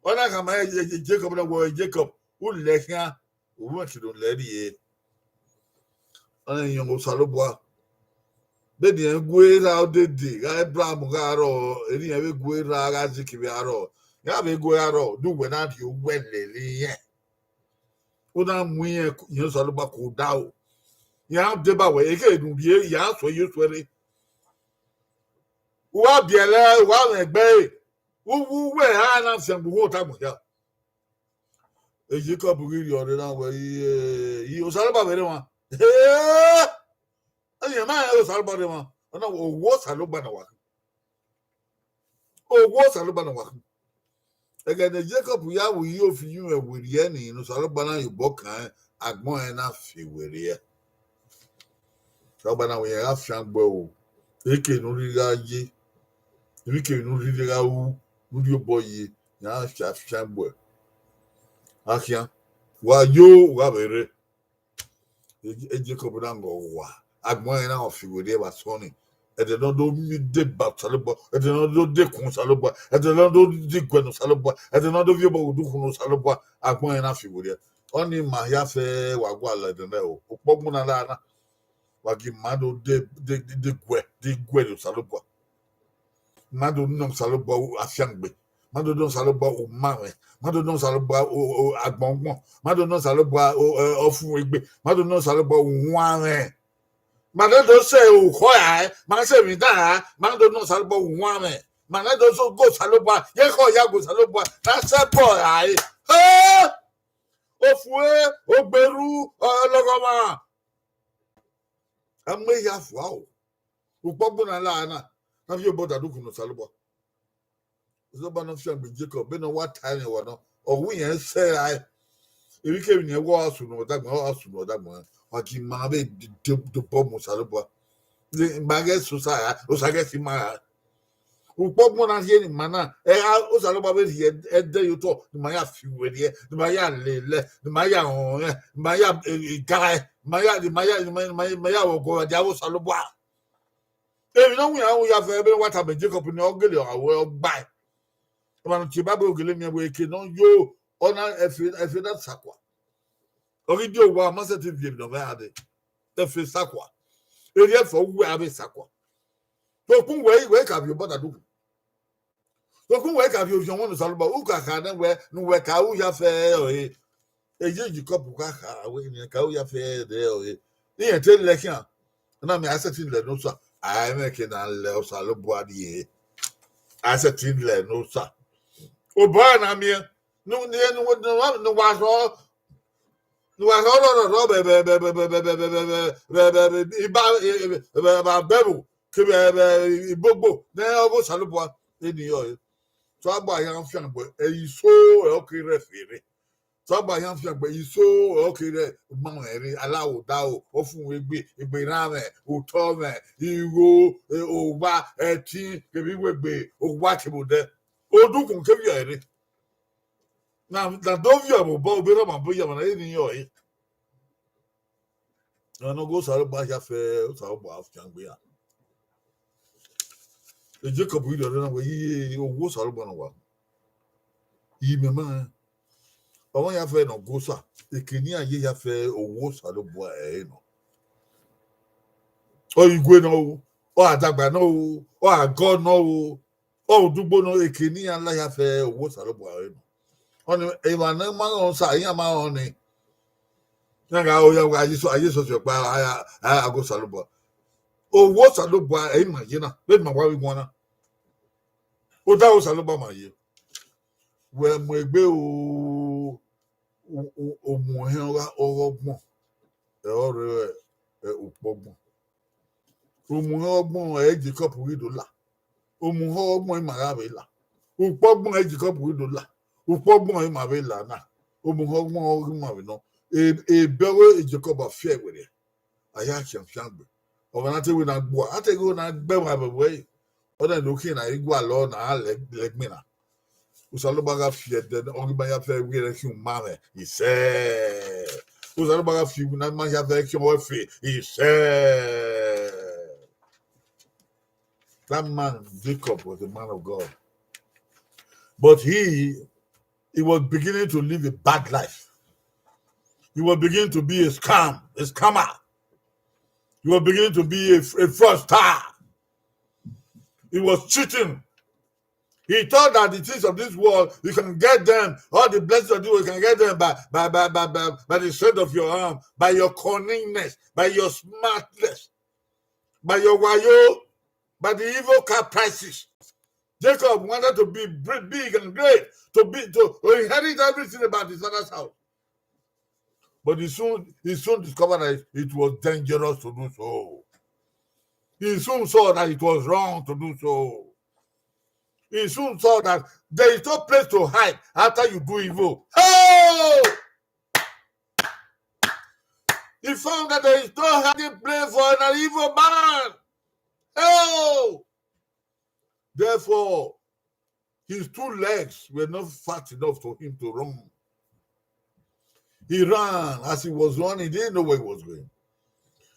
Ọ na khama Jekọb na wẹẹ, Jekọb, u lẹ khian, u mwẹ kilo lẹ rrie. Ọnii yọn Osanobua. Vbene irẹn gu erha odede gha Ebraham gha rrọọ, erha irẹn vbe gu erha Aizik vbe a rrọọ, iran vbe gu erha rrọọ, de uwẹ na rhie owẹ lele irẹn. U na mu irẹn, irẹn Osanobua ke odaro. Iran deba wẹ, ekhọe ne u rhie, iran suẹ ye suẹrre. U gha biẹlẹ, u gha mwẹ egbe ẹre, u, u wẹ a na fiangbe uhunmwu ota agbọn hia. Jekọb ghi rhie ọre na wẹẹ, iye, iye, Osanobua vbe rre emwa. Ẹyẹ ma rẹn Osanobua rre emwa. Ọ na wẹẹ, owa Osanobua na wa khin. Owa Osanobua na wa khin. Ẹghẹ ne Jekọb ya vbe uyi ofi iyuẹn werriẹ nii, ne Osanobua na ye obọ kan rẹn, agbọn rẹn na fi werriẹ. Osanobua na wẹẹ, iran gha fiangbe o, eke ne u rhirhi gha ye, emwi kemwi ne u rhirhi gha ru, ne u rhie obọ ye, iran gha fiangbe. A khian, wa yo, wa vbe rre. Jekọb na ghe owa, agbọn rẹn na fi werriẹ vbe asọn nii. Ẹdẹ ne ọ do miẹn deba Osanobua, ẹdẹ ne ọ do dekun Osanobua, ẹdẹ ne ọ do diguẹ ne Osanobua, ẹdẹ ne ọ do viọ obọ ghe odukhunmwu ne Osanobua, agbọn rẹn na fi werriẹ. Ọnii ma hia fẹ wa gualọ ẹdẹ nẹ o, ukpọgbọn na la na. Wa gi ma do de, de, de guẹ, de guẹ ne Osanobua. Ma do nọ Osanobua afiangbe. Ma do nọ Osanobua umamwẹ. Ma do nọ Osanobua agbọn ọgbọn. Ma do nọ Osanobua ọfumwegbe. Ma do nọ Osanobua uwanmwẹ. Ma ne do sẹ orukhọ rae, ma sẹ emwi dan rae, ma do nọ Osanobua uwanmwẹ. Ma ne do sẹ ogo Osanobua, ye ekhọe ya gu Osanobua, na sẹ ẹbọ rae. Ofue, ogberhu, ọlọghọmwa. A mu ehia fua o. Ukpọgbọn na la na, na viọ obọ da dukhu ne Osanobua. Osanobua ne ọ fiangbe Jekọb, vbene ọ wa ta ẹmwẹ wa nọ, ọ ru irẹn sẹ rae. Emwikemwi ne ẹwae ọ sunu ọdọ agbọn, ọ sunu ọdọ agbọn, wa gi ma vbe dobọ mu Osanobua. Ma ghẹ sẹ Osa rae, Osa ghẹ sẹ ima rae. Ukpọgbọn na rhie ne ima na, ẹre Osanobua vbe rhie ẹdẹ ye otọ, ne ima ya fi werriẹ, ne ima ya lele, ne ima ya rọnrẹn, ne ima ya gae, ne ima ya, ne ima ya, ne ima ya vbe ọguọmwadia avbe Osanobua. Emwi ne ọ winna ru ya fẹ, vbene wa tama Jekọb ne ọ gele ọre ọgbae. Ọmwa ne ọ tie Baibol gele miẹn wẹẹ eke ne ọ yo, ọ na ẹfe, ẹfe na sakua. Ọ ghi die owa, ọ ma sẹtin viọ emwi ne ọ mwẹ gha dee. Ẹfe sakua. Erriọ ẹfe uwẹ avbe sakua. Sokpan wẹ, wẹ ka viọ obọ da dukhu. Sokpan wẹ ka viọ oviọn ọmọ ne Osanobua, u ka kha nẹ wẹ, ne uwẹ ka ru ya fẹ ọre. Eyi Jekọb ka kha wẹ, ne ka ru ya fẹ ẹre ọre. Irẹn te lẹ khian. Na mẹ a sẹtin lẹ ne Osa, a i mwẹ ke na lẹ Osanobua rrie. A sẹtin lẹ ne Osa. Obọ na miẹn, ne, ne, ne, ne wa rhọ, ne wa rhọ rhọ rhọ rhọ vbe, vbe, vbe, vbe, vbe, vbe, vbe, vbe, vbe, iba, vbe, vbe, vbe, vbe, vbe, vbe, vbe, igbogbo, ne ọ ghe Osanobua, eni ọre. Osanobua ya fiangbe, ẹ, iso, ẹ, ọ ke rre ẹfe rre. Osanobua ya fiangbe, iso, ẹ, ọ ke rre umamwẹ rre, alaghodaro, ọfumwegbe, egbe erhanmwẹ, otọmwẹ, igho, ẹ, owa, ẹtin, kevbe iwegbe, owa kevbe odẹ. Odukhunmwu kevbe ọre rre. Na, na do viọ vbe obọ, obọ erha ma bo ya, ma na ye ni yọ ọre. Ọna ne ọ ghe Osanobua hia fẹ, Osanobua fiangbe iran. E Jekọb rhie ọre na wẹẹ, iye, owa Osanobua ne ọ wa. Imẹ ma rẹn. Ọmwa hia fẹ ne ọ ghe Osa, eke ne iran ye hia fẹ, owa Osanobua ẹre nọ. Ọ igue nọ o, ọ adagba nọ o, ọ agọ nọ o, ọ odugbo nọ, eke ne iran la hia fẹ, owa Osanobua ẹre nọ. Ọnii, emwa ne ma rẹn Osa, iran ma rẹn ọnii. Iran gha ro ya wa Jesu, a Jesu si ọkpa, a ya, a ya ghe Osanobua. Owa Osanobua, ẹ i ma ye na, vbene ima wa vbe guan na. Odaro Osanobua ma ye. Wẹ mu egbe o, u, u, omuhẹn ọgha, ọghe ọgbọn, ẹ, ọ rre, ẹ, ukpọgbọn. Omuhẹn ọgbọn ẹ Jekọb ghi do la. Omuhẹn ọgbọn ima gha vbe la. Ukpọgbọn ẹ Jekọb ghi do la. Ukpọgbọn ima vbe la na. Omuhẹn ọgbọn ọghe ima vbe nọ. E, ebe ọghe Jekọb a fi ẹe werriẹ. A ya khian fiangbe. Ọmwa na te wẹ na gbua, a te ghe na gbe ẹmwẹ vbe ẹre. Ọ na ne okhian na i gualọ na a lẹ, lẹ gbinna. Osanobua gha fi ẹdẹ ne ọ ghi ma ya fẹ wẹ ẹre khian uma mwẹ, isẹ. Osanobua gha fi iwinna ma ya fẹ khian ọfe, isẹ. That man, Jacob, was a man of God. But he, he was beginning to live a bad life. He was beginning to be a scam, a scammer. He was beginning to be a, a fraudster. He was cheating. He thought that the things of this world, you can get them, all the blessings of this world, you can get them by, by, by, by, by, by the strength of your arm, by your cunningness, by your smartness, by your wayo, by the evil caprices. Jacob wanted to be br-, big and great, to be, to, to inherit everything about his father's house. But he soon, he soon discovered that it was dangerous to do so. He soon saw that it was wrong to do so. He soon saw that there is no place to hide after you do evil. Oh! He found that there is no hiding place for an evil man. Oh! Therefore, his two legs were not fat enough for him to run. He ran. As he was running, he didn't know where he was going.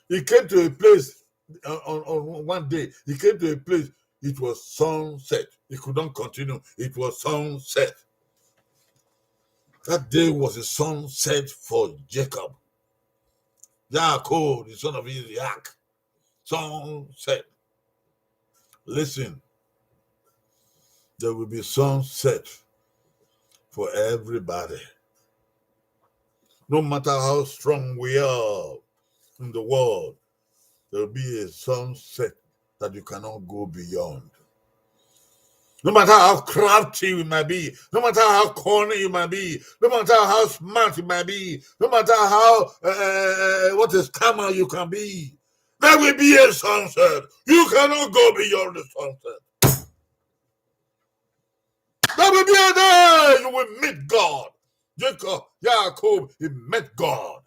He came to a place, uh, on, on one day, he came to a place, it was sunset. He could not continue. It was sunset. That day was a sunset for Jacob. Yaakov, the son of Isaac. Sunset. Listen, there will be sunset for everybody. No matter how strong we are in the world, there will be a sunset that you cannot go beyond. No matter how crafty you might be, no matter how cunning you might be, no matter how smart you might be, no matter how, uh, what a scammer you can be, there will be a sunset. You cannot go beyond the sunset. There will be a day you will meet God. Jacob, Yaakov, he met God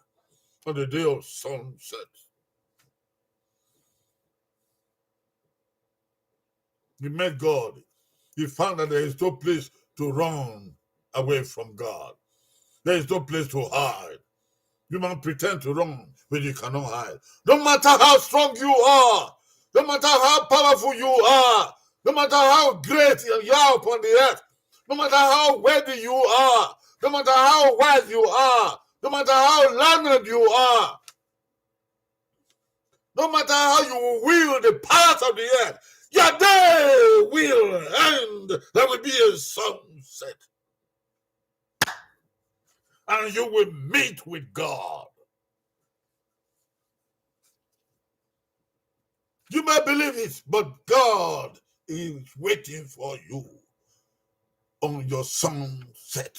on the day of sunset. He met God. He found that there is no place to run away from God. There is no place to hide. You might pretend to run, but you cannot hide. No matter how strong you are, no matter how powerful you are, no matter how great you are upon the earth, no matter how wealthy you are, no matter how wise you are, no matter how learned you are, no matter how you will wield the powers of the earth, your day will end. There will be a sunset. And you will meet with God. You may believe it, but God is waiting for you on your sunset.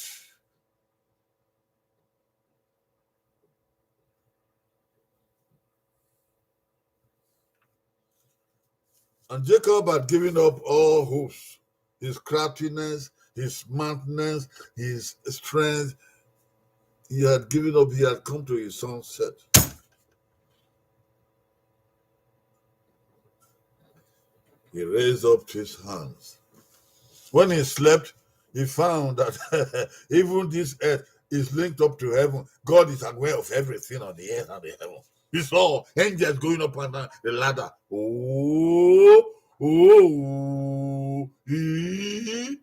And Jacob had given up all hopes, his craftiness, his smartness, his strength. He had given up, he had come to his sunset. He raised up his hands. When he slept, he found that even this earth is linked up to heaven. God is aware of everything on the earth and the heaven. He saw angels going up and down the ladder. Oh, oh, oh, ee.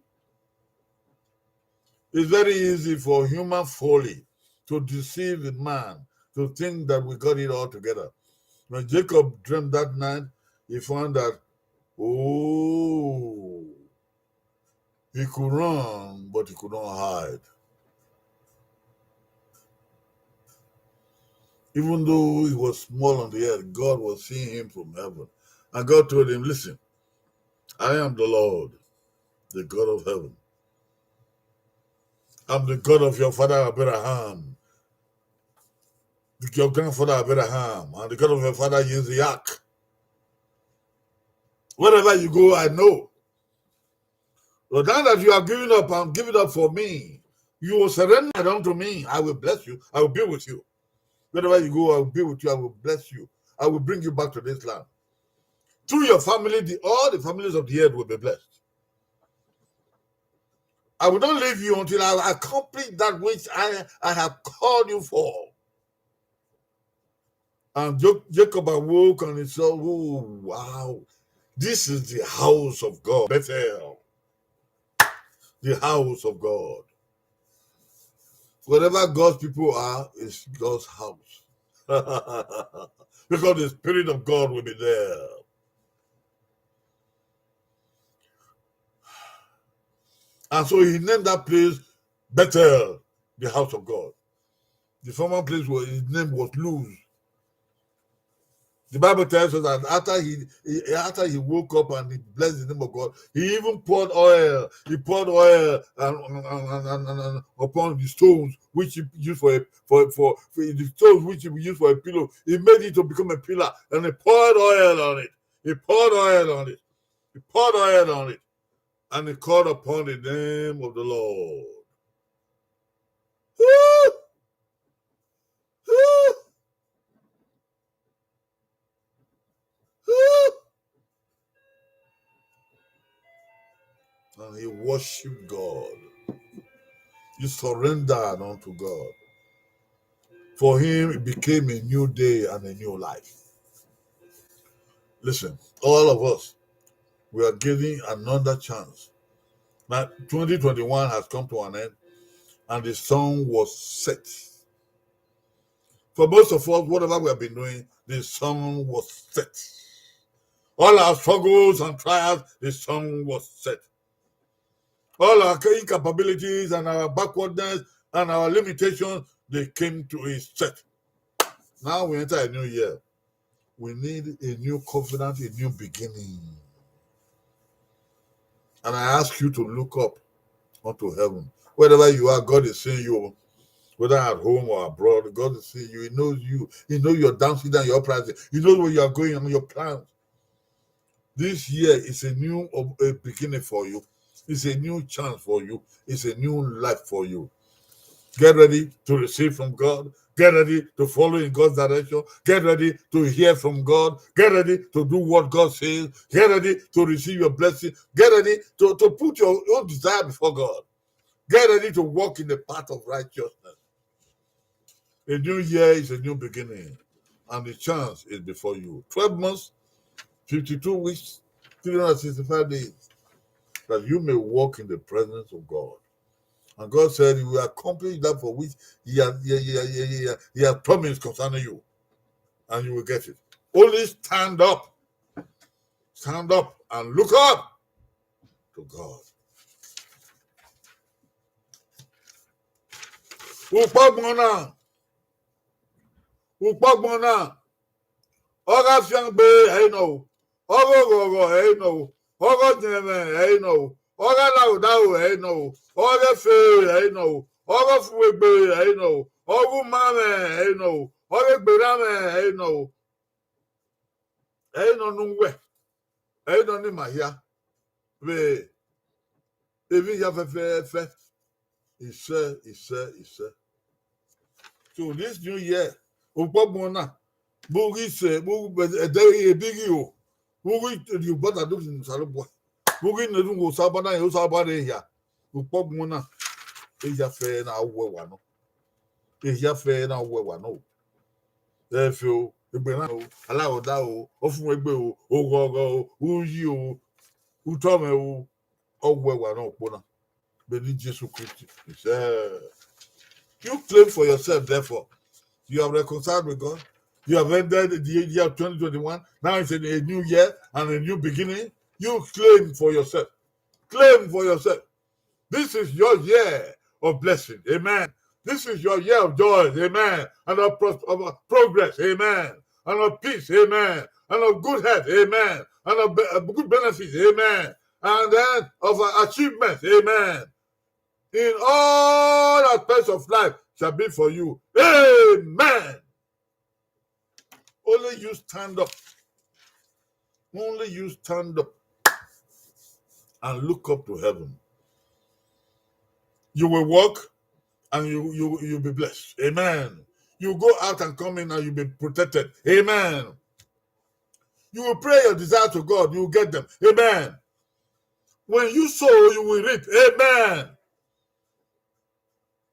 It's very easy for human folly to deceive a man to think that we got it all together. When Jacob dreamed that night, he found that, oh, he could run, but he could not hide. Even though he was small on the earth, God was seeing him from heaven. And God told him, "Listen, I am the Lord, the God of heaven. I'm the God of your father Abraham, your grandfather Abraham, and the God of your father Isaac. Wherever you go, I know. But now that you are giving up and giving up for me, you will surrender unto me. I will bless you. I will be with you. Wherever you go, I will be with you. I will bless you. I will bring you back to this land. Through your family, the, all the families of the earth will be blessed. I will not leave you until I accomplish that which I, I have called you for." And Jo-, Jacob awoke and he saw, "Oh, wow. This is the house of God, Bethel. The house of God." Wherever God's people are, is God's house. Because the Spirit of God will be there. And so he named that place Bethel, the house of God. The former place where his name was Luz. The Bible tells us that after he, he, after he woke up and he blessed the name of God, he even poured oil. He poured oil and, and, and, and, and, and upon the stones which he used for a, for, for, for the stones which he used for a pillow. He made it to become a pillar, and he poured oil on it. He poured oil on it. He poured oil on it. And he called upon the name of the Lord. Woo! Woo! Woo! And he worshiped God. He surrendered unto God. For him, it became a new day and a new life. Listen, all of us, we are getting another chance. Now, twenty twenty-one has come to an end, and the sun was set. For most of us, whatever we have been doing, the sun was set. All our struggles and trials, the sun was set. All our incapabilities and our backwardness and our limitations, they came to a set. Now we enter a new year. We need a new covenant, a new beginning. And I ask you to look up unto heaven. Wherever you are, God is seeing you. Whether at home or abroad, God is seeing you. He knows you. He knows your downside and your uprising. He knows where you are going and your plans. This year is a new op-, a beginning for you. It's a new chance for you. It's a new life for you. Get ready to receive from God. Get ready to follow in God's direction. Get ready to hear from God. Get ready to do what God says. Get ready to receive your blessing. Get ready to, to put your own desire before God. Get ready to walk in the path of righteousness. A new year is a new beginning, and the chance is before you. Twelve months, fifty-two weeks, three hundred sixty-five days, that you may walk in the presence of God. And God said he will accomplish that for which he has, he, he, he, he, he has promised concerning you, and you will get it. Only stand up. Stand up and look up to God. Ukpọgbọn na, ukpọgbọn na, ọ gha fiangbe ẹre nọ o, ọ gha oghọghọ ẹre nọ o, ọ gha ọdiẹnmwẹ ẹre nọ o, ọ gha lahọ odaro ẹre nọ o, ọ gha efe ẹre nọ o, ọ gha ọfumwegbe ẹre nọ o, ọ gha umamwẹ ẹre nọ o, ọ gha egberranmwẹ ẹre nọ o. Ẹre nọ ne uwẹ, ẹre nọ ne ima hia, vbe emwi hia fẹfẹfẹ, isẹ, isẹ, isẹ. So this new year, ukpọgbọn na, vbe u ghi sẹ, vbe u, ẹdẹ ebi ghi ho, vbe u ghi rhie obọ da do khin Osanobua, vbe u ghi nọ erhunmwu Osanobua na, rẹn Osanobua rre hia, ukpọgbọn na, ehia fẹ na wẹ wa nọ. Ehia fẹ na wẹ wa nọ. Efe o, egberranmwẹ o, alaghodaro o, ọfumwegbe o, oghọghọ o, uyi o, utọmwẹ o, ọ wẹ wa nọ ukpo na. Vbe eni Jesu Kristi. He said, you claim for yourself, therefore. You have reconciled with God. You have ended the year twenty twenty-one. Now it's a, a new year and a new beginning. You claim for yourself. Claim for yourself. This is your year of blessing. Amen. This is your year of joy, amen, and of pros-, of, uh, progress, amen, and of peace, amen, and of good health, amen, and of be-, uh, good benefits, amen, and then of, uh, achievements, amen. In all aspects of life shall be for you. Amen. Only you stand up. Only you stand up and look up to heaven. You will walk and you, you, you'll be blessed. Amen. You go out and come in and you'll be protected. Amen. You will pray your desire to God, you will get them. Amen. When you sow, you will reap. Amen.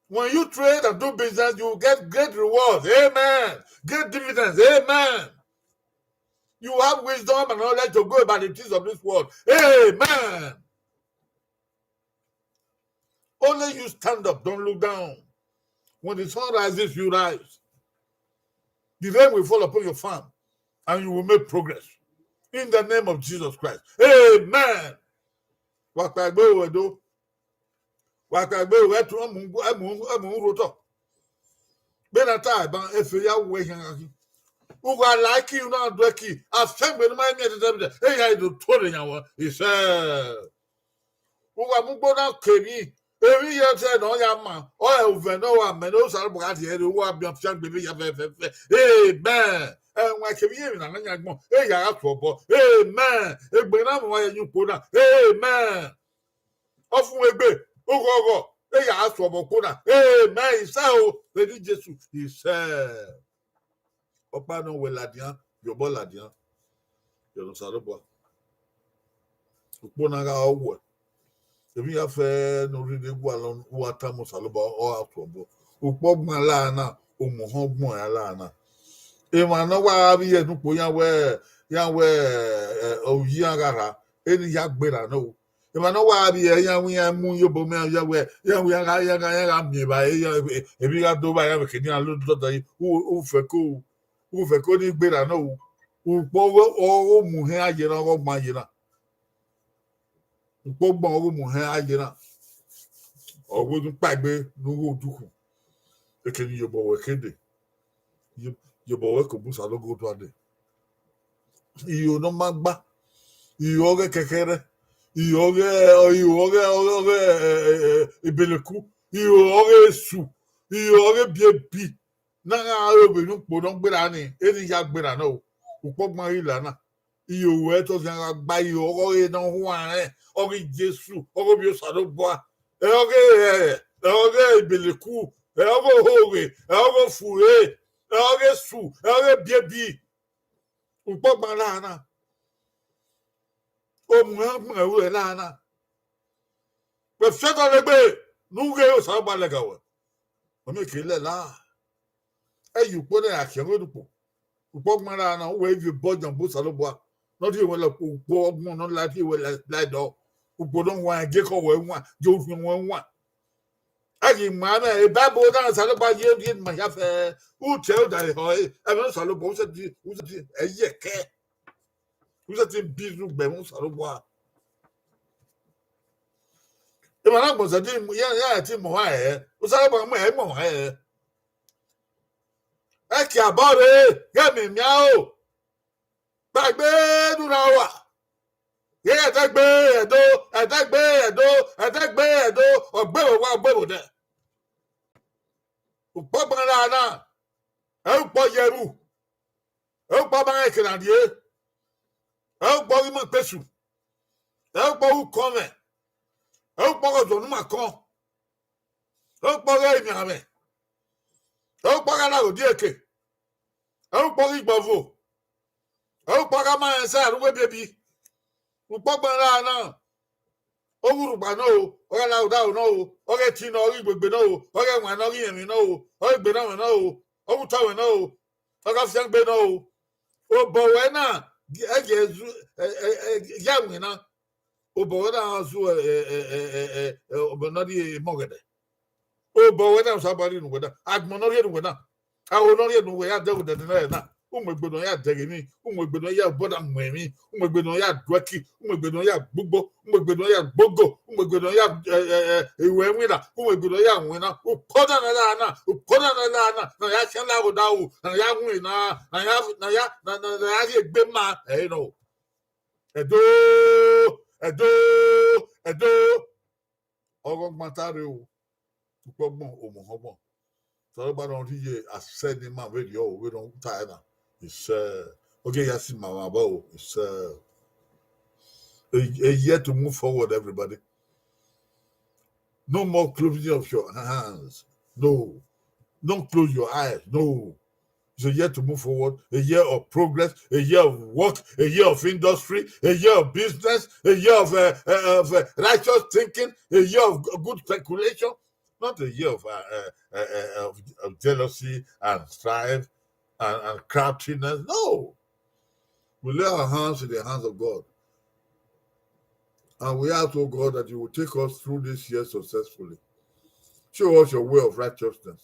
When you trade and do business, you will get great rewards. Amen. Great dividends. Amen. You have wisdom and knowledge to go about the things of this world. Amen. Only you stand up, don't look down. When the sun rises, you rise. The rain will fall upon your farm and you will make progress. In the name of Jesus Christ. Amen. Wa kpaegbe ru ẹdo. Wa kpaegbe ru ẹtu, ẹ mu, ẹ mu, ẹ mu rhotọ. Vbene a ta ẹban, efe ya wẹ khian gha khin. U gha la ẹki, u na do ẹki, afẹngbe ne u ma miẹn tẹtẹrẹ, e ya do tuorre yan wẹ. Isẹ. U gha mu ugbo na ke emwi, emwi ye ẹtẹ ne ọ ya ma, ọ rẹ uvẹ ne ọ wa mẹ ne Osanobua gha rhie ẹre, u wa biẹ fiangbe vbe ya fẹfẹfẹ. Amen. Ẹwaẹn kevbe iye emwi na na yan agbọn, e ya gha tuobọ. Amen. Egbe na mu wa ye yin ukpo na. Amen. Ọfumwegbe, oghọghọ, e ya gha tuobọ ukpo na. Amen. Isẹ o, vbe eni Jesu, isẹ. Ọkpa nọ wẹ ladian, yobọ ladian, yọ ne Osanobua. Ukpo na gha wẹ. Emwi ya fẹ ne u rhirhi gualọ, u wa tama Osanobua, ọ gha tuobọ. Ukpo ọgbọn la na, omuhẹn ọgbọn ya la na. Emwa ne ọ wa gha vbiẹ ne ukpo, iran wẹ, iran wẹ, eh, oyi iran gha rha, eni ya gberra nẹ o. Emwa ne ọ wa vbiẹ, iran wẹ iran mu ye obọ mẹ, iran wẹ, iran wẹ iran gha, iran gha, iran gha miẹn evbare, iran, emwi gha do vba iran vbe kene iran lo dọdọ yi, u, u fẹko, u fẹko ni gberra nẹ o. Ukpo ọghe, ọghe omuhẹn a ye na, ọghe ọgbọn a ye na. Ukpo ọgbọn ọghe omuhẹn a ye na. Ọ wẹ ne u kpaegbe ne u ghe odukhunmwu. Ekene iyobọ wẹ ke dee. Ye-, yobọ wẹ ke obọ Osanobua dee. Iyo ne ọ ma gba. Iyo ọghe kẹkẹrẹ. Iyo ọghe, iyo ọghe, ọghe, ọghe, eh, eh, eh, ebeleku. Iyo ọghe esu. Iyo ọghe ebiebi. Na gha ru vbene ukpo ne ọ gberra ni, eni ya gberra nẹ o. Ukpo ọgbọn ghi la na. Iyo ruẹ te ọ khian gha gba iyo, ọghe ọghe ne ọ huanrẹn, ọghe Jesu, ọghe ovbi Osanobua, ẹ ọghe, ẹ ọghe ebeleku, ẹ ọghe ohoghe, ẹ ọghe ofure, ẹ ọghe esu, ẹ ọghe ebiebi. Ukpo ọgbọn la na. Omuhẹn ọgbọn ẹre la na. Vbe fiẹdọlegbe ne u ghe Osanobua lẹga wẹ. Ọ miẹn ke lẹ la. Ẹ ye ukpo ne a khian ọghe ne ukpo. Ukpo ọgbọn ra na, uwẹ ivie obọ yan obọ Osanobua. Ne ọ rhie wẹ la ukpo, ukpo ọgbọn ne ọ la rhie wẹ la, la dọ. Ukpo ne ọ wan, gie khọ wẹ wan, gie orhiọn wẹ wan. A ghi ma mwẹ, e Bible na Osanobua ye, ye ma ya fẹ. U tie odaro ehọ ẹre, ẹmwẹ Osanobua, u sẹtin, u sẹtin, ẹ yẹ kẹ. U sẹtin bi unu gbe ẹmwẹ Osanobua. Emwa na gbọnzẹ di ya, ya ti mọ ọmwa ẹre, Osanobua mọ ẹre, mọ ọmwa ẹre. Ẹ kiabọ rre, ghẹ miẹn miẹn o. Kpaegbe ne u na rua. Ghẹ ẹdẹgbe ẹdo, ẹdẹgbe ẹdo, ẹdẹgbe ẹdo, ọ gbe vbe owa, ọ gbe vbe odẹ. Ukpo ọgbọn ra na, ẹ ukpo ye ru, ẹ ukpo ọgbọn rẹn ke na rrie, ẹ ukpo ghi ma kpesu, ẹ ukpo ghi ukọnmwẹ, ẹ ukpo ghi ọzọ ne u ma kọn, ẹ ukpo ghe imianmwẹ, ẹ ukpo gha na ghe odieke, ẹ ukpo ghi gbọvo, ẹ ukpo gha ma rẹn sẹ aro uwu ebiebi. Ukpo ọgbọn ra na, ọ ghi rhugba nọ o, ọ gha la odaro nọ o, ọ gha ẹtin nọ, ọ ghi gbe egbe nọ o, ọ gha ẹwaẹn nọ, ọ ghi ẹmwẹ nọ o, ọ gha egbe na mwẹ nọ o, ọ gha utọ mwẹ nọ o, ọ gha fiangbe nọ o. Obọ ruẹ na, ẹ gie zu, ẹ, ẹ, ẹ, ya winna. Obọ ruẹ na gha zu, ẹ, ẹ, obọ ne ọ rhie emọ ọghẹdẹ. Obọ ruẹ na, Osanobua rhie ne uwẹ na, agbọn ne ọ rhie ne uwẹ na, aro ne ọ rhie ne uwẹ ya dẹ vbe odẹ ne ọ rre na. Uwegbe ne ọ ya dẹghe emwi, uwegbe ne ọ ya bọda mu emwi, uwegbe ne ọ ya duẹki, uwegbe ne ọ ya gbugbo, uwegbe ne ọ ya gbogo, uwegbe ne ọ ya, eh, eh, eh, iwẹ winna, uwegbe ne ọ ya winna, ukpọda ne ọ la na, ukpọda ne ọ la na, ne ọ ya khian la ghodaro, ne ọ ya winna, ne ọ ya, ne ọ ya, ne, ne, ne ọ ya rhie egbe ma, ẹ i nọ. Ẹdo, ẹdo, ẹdo. Ọghọgbọn ta rre o, ukpọgbọn omuhọngbọn. Osanobua ne ọ rhie asẹ ne ima vberriọ o, vbene ọ ta ẹre na. Isẹ, ọ ghi ya si ima vbe abo o, isẹ. A, a year to move forward, everybody. No more closing of your hands. No. Don't close your eyes. No. It's a year to move forward, a year of progress, a year of work, a year of industry, a year of business, a year of, uh, uh, of, uh, righteous thinking, a year of g-, good speculation, not a year of, uh, uh, uh, uh, of, of jealousy and strife and, and craftiness. No. We lay our hands in the hands of God. And we ask, oh God, that you will take us through this year successfully. Show us your way of righteousness.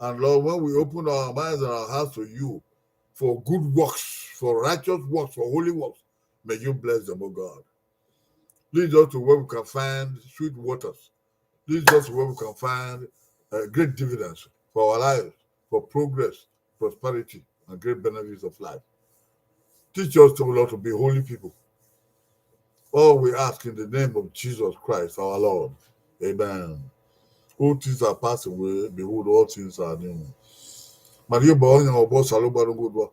And Lord, when we open our minds and our hearts to you for good works, for righteous works, for holy works, may you bless them, oh God. Lead us to where we can find sweet waters. Lead us to where we can find, uh, great dividends for our lives, for progress, prosperity, and great benefits of life. Teach us, O Lord, to be holy people. All we ask in the name of Jesus Christ, our Lord. Amen. Old things are passed away, behold, all things are new. Ma rhie obọ yan obọ Osanobua ne ọ ghodua.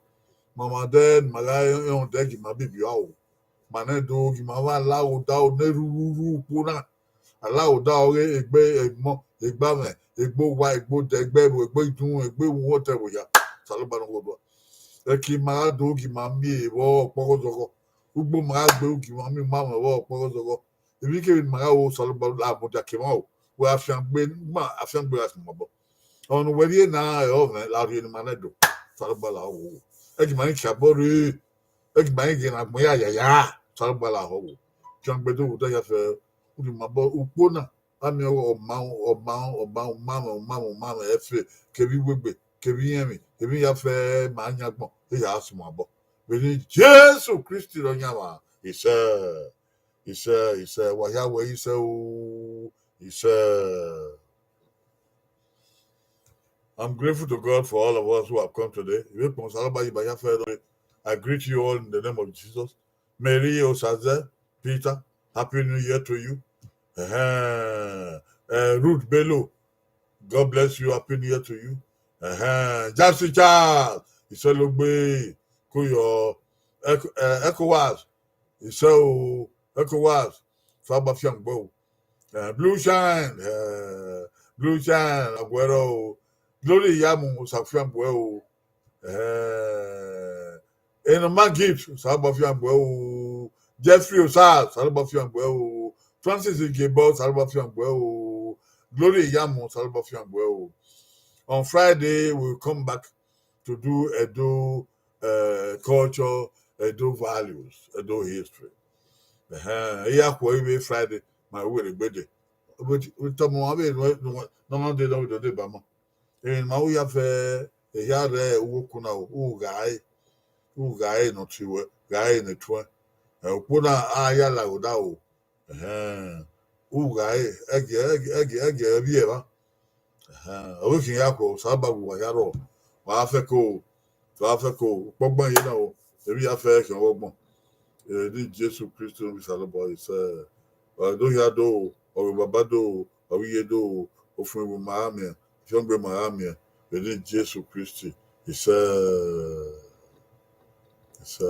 Ma ma dẹ, ma gha rẹn odẹ gi ma bibi aro. Ma nẹ do gi ma vbe la ghodaro ne rururu ukpo na. A la ghodaro ghe egbe emọ, egbe amwẹ, egbe owa, egbe odẹ, egbe ẹvbo, egbe idunmwu, egbe iwinna otọ ẹvbo hia. Osanobua ne ọ ghodua. Ẹki ma gha do gi ma miẹn vbe ọkpọghọ zọghọ. Ugbo ma gha gbe gi ma miẹn ma mwẹ vbe ọkpọghọ zọghọ. Emwi kevbe ne ma gha ru, Osanobua la mudia ke mwa o. Wẹ afiangbe, ma afiangbe gha sẹ ma obọ. Ọmwa ne uwẹ rhie na, ẹ, ọ mwẹ la rhie ne ima nẹ do. Osanobua la ọ wo. Ẹgi ma ni khiabọ rre. Ẹgi ma ni ghe ne agbọn ya yaya. Osanobua la ọ wo. Khian gbe do vbe odẹ ya fẹ. U di ma obọ ukpo na. Amẹ ọghe ọma, ọma, ọma, umamwẹ, umamwẹ, umamwẹ, ẹfe, kevbe iwegbe, kevbe irẹnmwi, kevbe iyafẹ ma yan agbọn, e ya sẹ ma obọ. Vbene Jesu Kristi rọ yan mwa, isẹ, isẹ, isẹ, wa hia wẹ isẹ o, isẹ. I'm grateful to God for all of us who have come today. Ivbi ekpọnmwẹ Osanobua yi ba hia fẹ. I greet you all in the name of Jesus. Mary Osaze, Peter, Happy New Year to you. Ẹhẹn. Eh, Ruth Bello, God bless you. Happy New Year to you. Ẹhẹn. Jackson Charles, Isologbe, Kuyo, Ec-, eh, ECOWAS, Isẹ o, ECOWAS, Osanobua fiangbe o. Eh, Blue Shine, eh, Blue Shine, Aguero o. Glory Iyamu, Osanobua fiangbe o. Eh, Enoma Gift, Osanobua fiangbe o. Jeffrey Osas, Osanobua fiangbe o. Francis Igebo, Osanobua fiangbe o. Glory Iyamu, Osanobua fiangbe o. On Friday, we'll come back to do Edo, uh, culture, Edo values, Edo history. Ẹhẹn, I ya khuẹ vbe Friday, ma wẹ rre egbede. But we talk more about it, no, no, no, they don't, they don't, they don't. Emwi ne ima ru ya fẹ, ehia rre uwu okun na, u gha re, u gha re ne ọ tie ruẹ, gha re ne tuẹn. Ẹ, ukpo na a ya la ghodaro. Ẹhẹn. U gha re, ẹgie, ẹgie, ẹgie, ẹgie vbiẹ evba. Ẹhẹn. Ọ vbe khian ya khuẹ, Osanobua gu uwa hia rrọọ. Wa fẹko, wa fẹko, ukpọgbọn ye na o. Emwi ya fẹ khian ọghe ọgbọn. Eni Jesu Kristi ne ovbi Osanobua, isẹ. Ọ do hia do, ọ vbe baba do, ọ vbe iye do, ofuẹn vbe ma gha miẹn, ifiangbe ma gha miẹn, vbene Jesu Kristi, isẹ, isẹ.